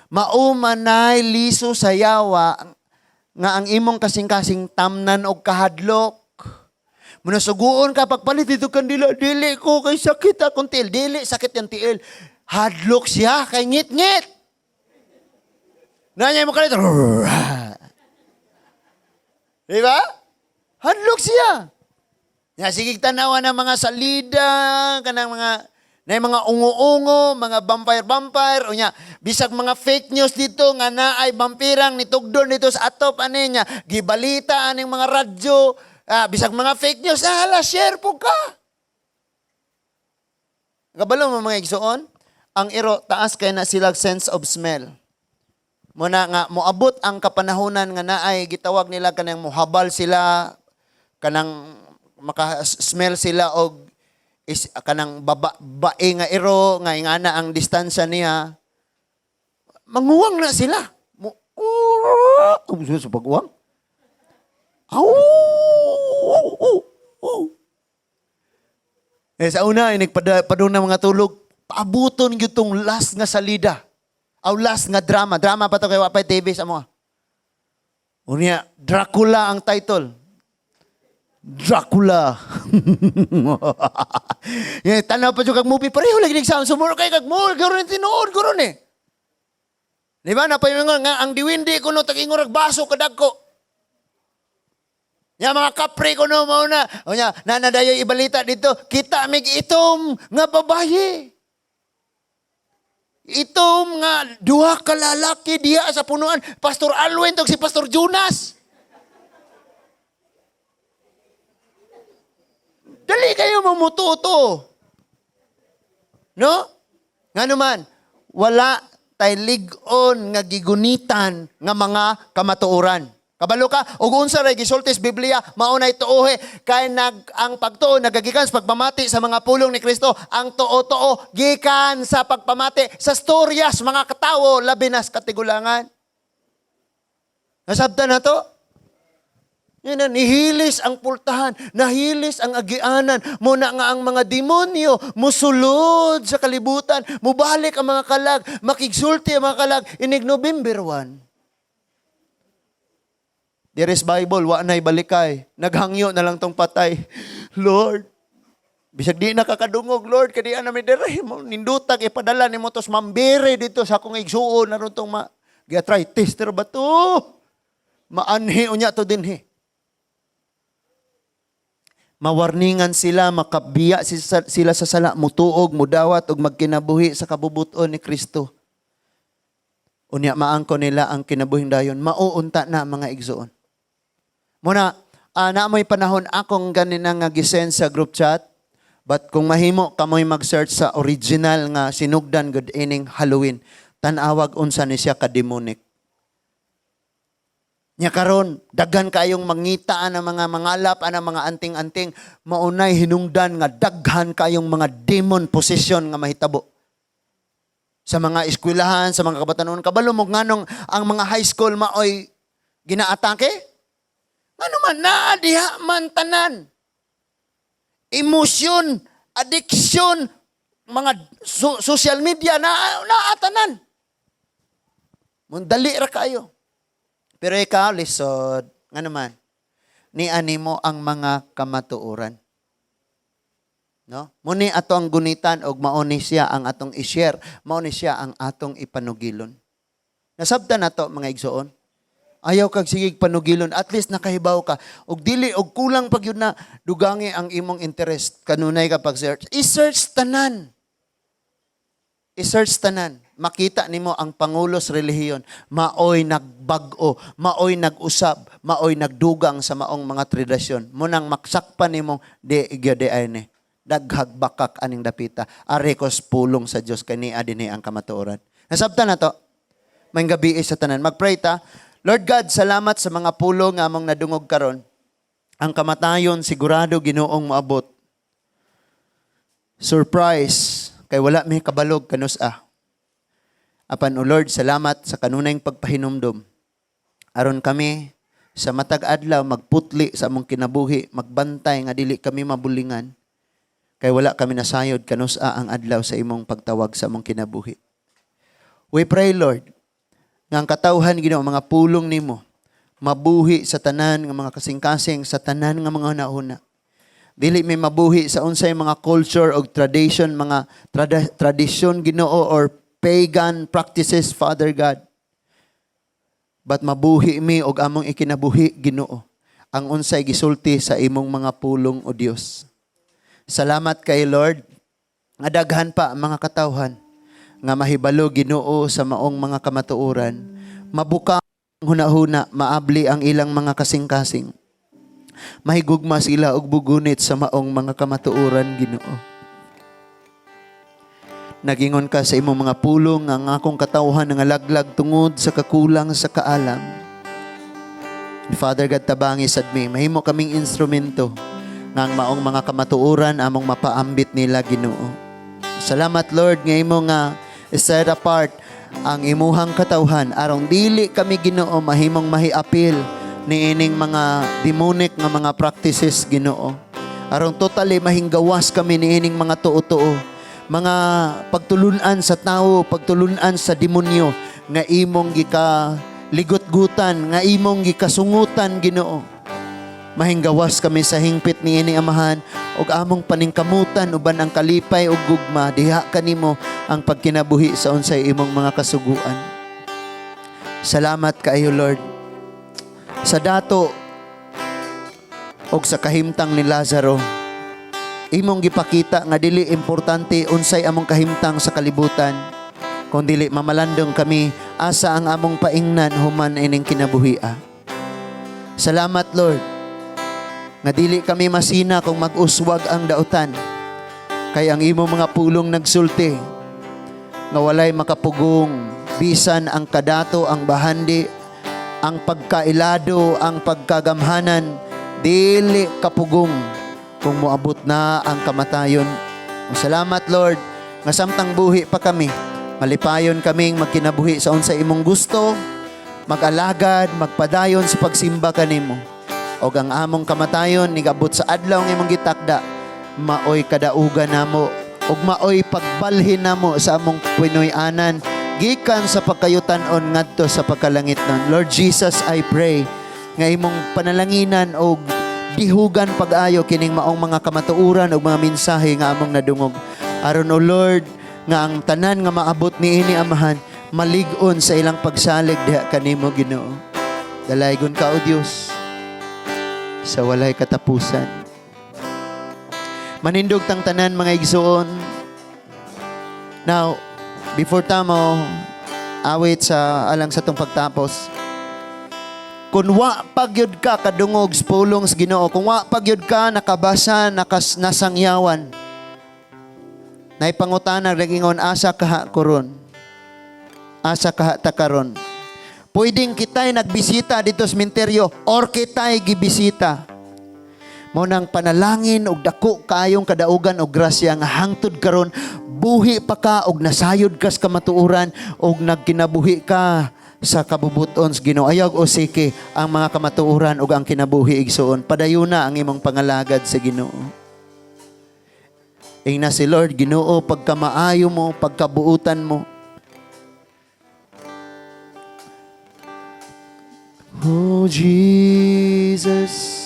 Maumanay liso sa yawa nga ang imong kasing-kasing tamnan og kahadlok. Munasuguon ka pagpalit dito kandila, dili ko kay sakit akong tiil. Dili sakit yung tiil. Hadlok siya kay ngit-ngit. Nanya mo kalit. Di ba? Hadlok siya. Ya, sige tanawa ng mga salida, kanang mga na mga ungo-ungo, mga vampire-vampire, unya, bisag mga fake news dito nga naay vampirang nitugdon dito sa atop ani niya, gibalita aning mga radyo, bisag mga fake news, hala, share po ka. Kabalo mo mga igsoon, ang iro taas kay na sila sense of smell. Muna nga moabot ang kapanahonan nga naay gitawag nila kanang mohabal sila, kanang maka-smell sila og is kanang baba bae nga iro nga ingana ang distansya niya, manguwang na sila. Mo sa pag-uwang. Aw! Eh, sa una, nagpadung na mga tulog, paabuton gyud tong last nga salida. Aw, last nga drama. Drama pa to kay Wapay TV sa mga. Unya, Dracula ang title. Dracula. Yeah, tanaw pa jud kag movie pareho lagi nag sound sumuro kay kag mo guro tinuod guro ni. Di ba napayingon nga ang diwindi kuno tag-ingor baso kadagko. Nya mga kapre kuno mao na. Unya nanadayoy ibalita dito, kita mig itom nga babaye. Itom nga duha ka lalaki diha sa punuan, Pastor Alwin tog si Pastor Jonas. Dali kayo mamututo. No? Nga naman, wala tay lig-on nga gigunitan nga mga kamatuoran. Kabalo ka, ug unsa ray gisulti sa Biblia, mao nay tuohe kay ang pagtuo nagagikan sa pagpamati sa mga pulong ni Kristo. Ang tuo-tuo gikan sa pagpamati sa storyas mga katawo, labi na sa katigulangan. Nasabtan na to? Yan na, nihilis ang pultahan, nahilis ang agianan, muna nga ang mga demonyo musulod sa kalibutan, mubalik ang mga kalag, makigsulti ang mga kalag, inig November 1. There is Bible, wa na'y balikay. Naghangyo na lang tong patay. Lord, bisag di nakakadungog, Lord, kadi na mi dire, mo nindutag ipadala nimo tos mambere dito sa akong igsuon aron tong ma arthritis pero ba to? Maanhi unya to dinhi. Mawarningan sila, makabiya sila sa sala, mutuog, mudawat, ug magkinabuhi sa kabubuton ni Kristo. Unya maangko nila ang kinabuhing dayon, mauunta na, mga igsuon. Muna, na mo'y panahon akong ganina nga gisend sa group chat, but kung mahimo kamoy mag-search sa original nga sinugdan gud ining Halloween, tan-awag unsa ni siya ka-demonic. Nya karon daghan kayong mangita ang mga mangalap ang mga anting-anting, maunay hinungdan nga daghan kayong mga demon possession nga mahitabo sa mga eskwelahan, sa mga kabatanon. Kabalo mo nganong ang mga high school maoy ginaatake? Ngano man naa diha man tanan. Emosyon, addiction, mga social media na naa tanan. Mundali ra kayo. Pero ikaw, lisod. Nga naman, ni animo ang mga kamatuoran. No? Muni ato ang gunitan og mao ni siya ang atong i-share, mao ni siya ang atong ipanugilon. Nasabtan nato, mga igsoon. Ayaw kag sigig panugilon, at least nakahibaw ka. Og dili og kulang pag yun na dugangi ang imong interest kanunay ka pag-search. I-search tanan. I-search tanan. Makita nimo ang pangulos relihiyon, maoy nagbag-o, maoy nag-usab, maoy nagdugang sa maong mga tradisyon. Munang maksakpan nimo di gyud di ay ni. Daghag bakak aning dapita. Ari kos pulong sa Dios kay niya dinhi ang kamatuoran. Nasabtan na to. May gabi sa tanan. Magpray ta. Lord God, salamat sa mga pulong nga among nadungog karon. Ang kamatayon sigurado, Ginoong, moabot. Surprise kay wala mi kabalog kanus-a. Apan, O Lord, salamat sa kanunayng pagpahinumdom. Aron kami sa matag adlaw magputli sa among kinabuhi, magbantay nga dili kami mabulingan. Kay wala kami nasayod kanus-a ang adlaw sa imong pagtawag sa among kinabuhi. We pray, Lord, nga ang katawhan, Ginoo, mga pulong nimo mabuhi sa tanan nga mga kasing-kasing, sa tanan nga mga hunahuna. Dili may mabuhi sa unsay mga culture og tradition, mga tradisyon, Ginoo, or pagan practices, Father God. But mabuhi mi og among ikinabuhi, Ginoo, ang unsay gisulti sa imong mga pulong, o Dios. Salamat kay Lord nga daghan pa ang mga katawhan nga mahibalo, Ginoo, sa maong mga kamatuoran. Mabuka ang hunahuna, maabli ang ilang mga kasing-kasing. Mahigugma sila og bugunit sa maong mga kamatuoran, Ginoo. Nagingon ka sa imong mga pulong nga ang akong katawhan nga laglag tungod sa kakulang sa kaalam. Father God, tabangi sad mi, mahimo kaming instrumento nga ang maong mga kamatuoran among mapaambit nila, Ginoo. Salamat, Lord, nga imo nga set apart ang imuhang katawhan aron dili kami, Ginoo, mahimong mahiapil niining mga demonic nga mga practices, Ginoo. Aron totally mahinggawas kami niining mga tuo-tuo, mga pagtulunan sa tao, pagtulunan sa demonyo nga imong gika ligot-gutan, nga imong gikasungutan, Ginoo. Mahinggawas kami sa hingpit niini, Amahan, ug among paningkamutan uban ang kalipay ug gugma diha kanimo ang pagkinabuhi sa unsay imong mga kasuguan. Salamat kaayo, Lord. Sa dato og sa kahimtang ni Lazaro, imong gipakita nga dili importante unsay among kahimtang sa kalibutan kung dili mamalandong kami asa ang among paingnan human ining kinabuhia. Salamat, Lord, nga dili kami masina kung mag-uswag ang dautan kay ang imong mga pulong nagsulti nga walay makapugong. Bisan ang kadato, ang bahandi, ang pagkailado, ang pagkagamhanan, dili kapugong kung moabot na ang kamatayon. Salamat, Lord, nga samtang buhi pa kami, malipayon kaming magkinabuhi sa unsa imong gusto, mag-alagad, magpadayon sa pagsimba kanimo. Og ang among kamatayon nigabot sa adlaw nga imong gitakda, maoy kadaugan namo ug maoy pagbalhin namo sa among Pinoy-anan gikan sa pagkayutan-on ngadto sa pagkalangitnon. Lord Jesus, I pray nga imong panalanginan og dihugan pag-ayo kining maong mga kamatuoran ug mga mensahe nga among nadungog. Aron, O Lord, nga ang tanan nga maabot niini, Amahan, malig-on sa ilang pagsalig diha kanimo, Ginoo. Dalaygon ka, O Dios, sa walay katapusan. Manindog tang tanan, mga igsoon. Now, before ta mo awit sa alang sa atong pagtapos, kung wa pa gyud ka kadungog sa pulong sa Ginoo, kung wa pa gyud ka nakabasa, nasangyawan, naipangutana nagingon, "Asa kaha koron? Asa kaha ta karon?" Pwedeng kita'y nagbisita dito sa sementeryo or kita'y gibisita. Mao nang panalangin og dako kaayong kadaugan og grasya nga hangtod karon buhi pa ka og nasayod ka sa kamatuoran og nagkinabuhi ka sa kabubuton sa Ginoo. Ayaw usiki ang mga kamatuoran ug ang kinabuhi, igsuon. Padayuna ang imong pangalagad sa Ginoo. Ingna si Lord, "Ginoo, pagkamaayo mo, pagkabuutan mo." Oh Jesus.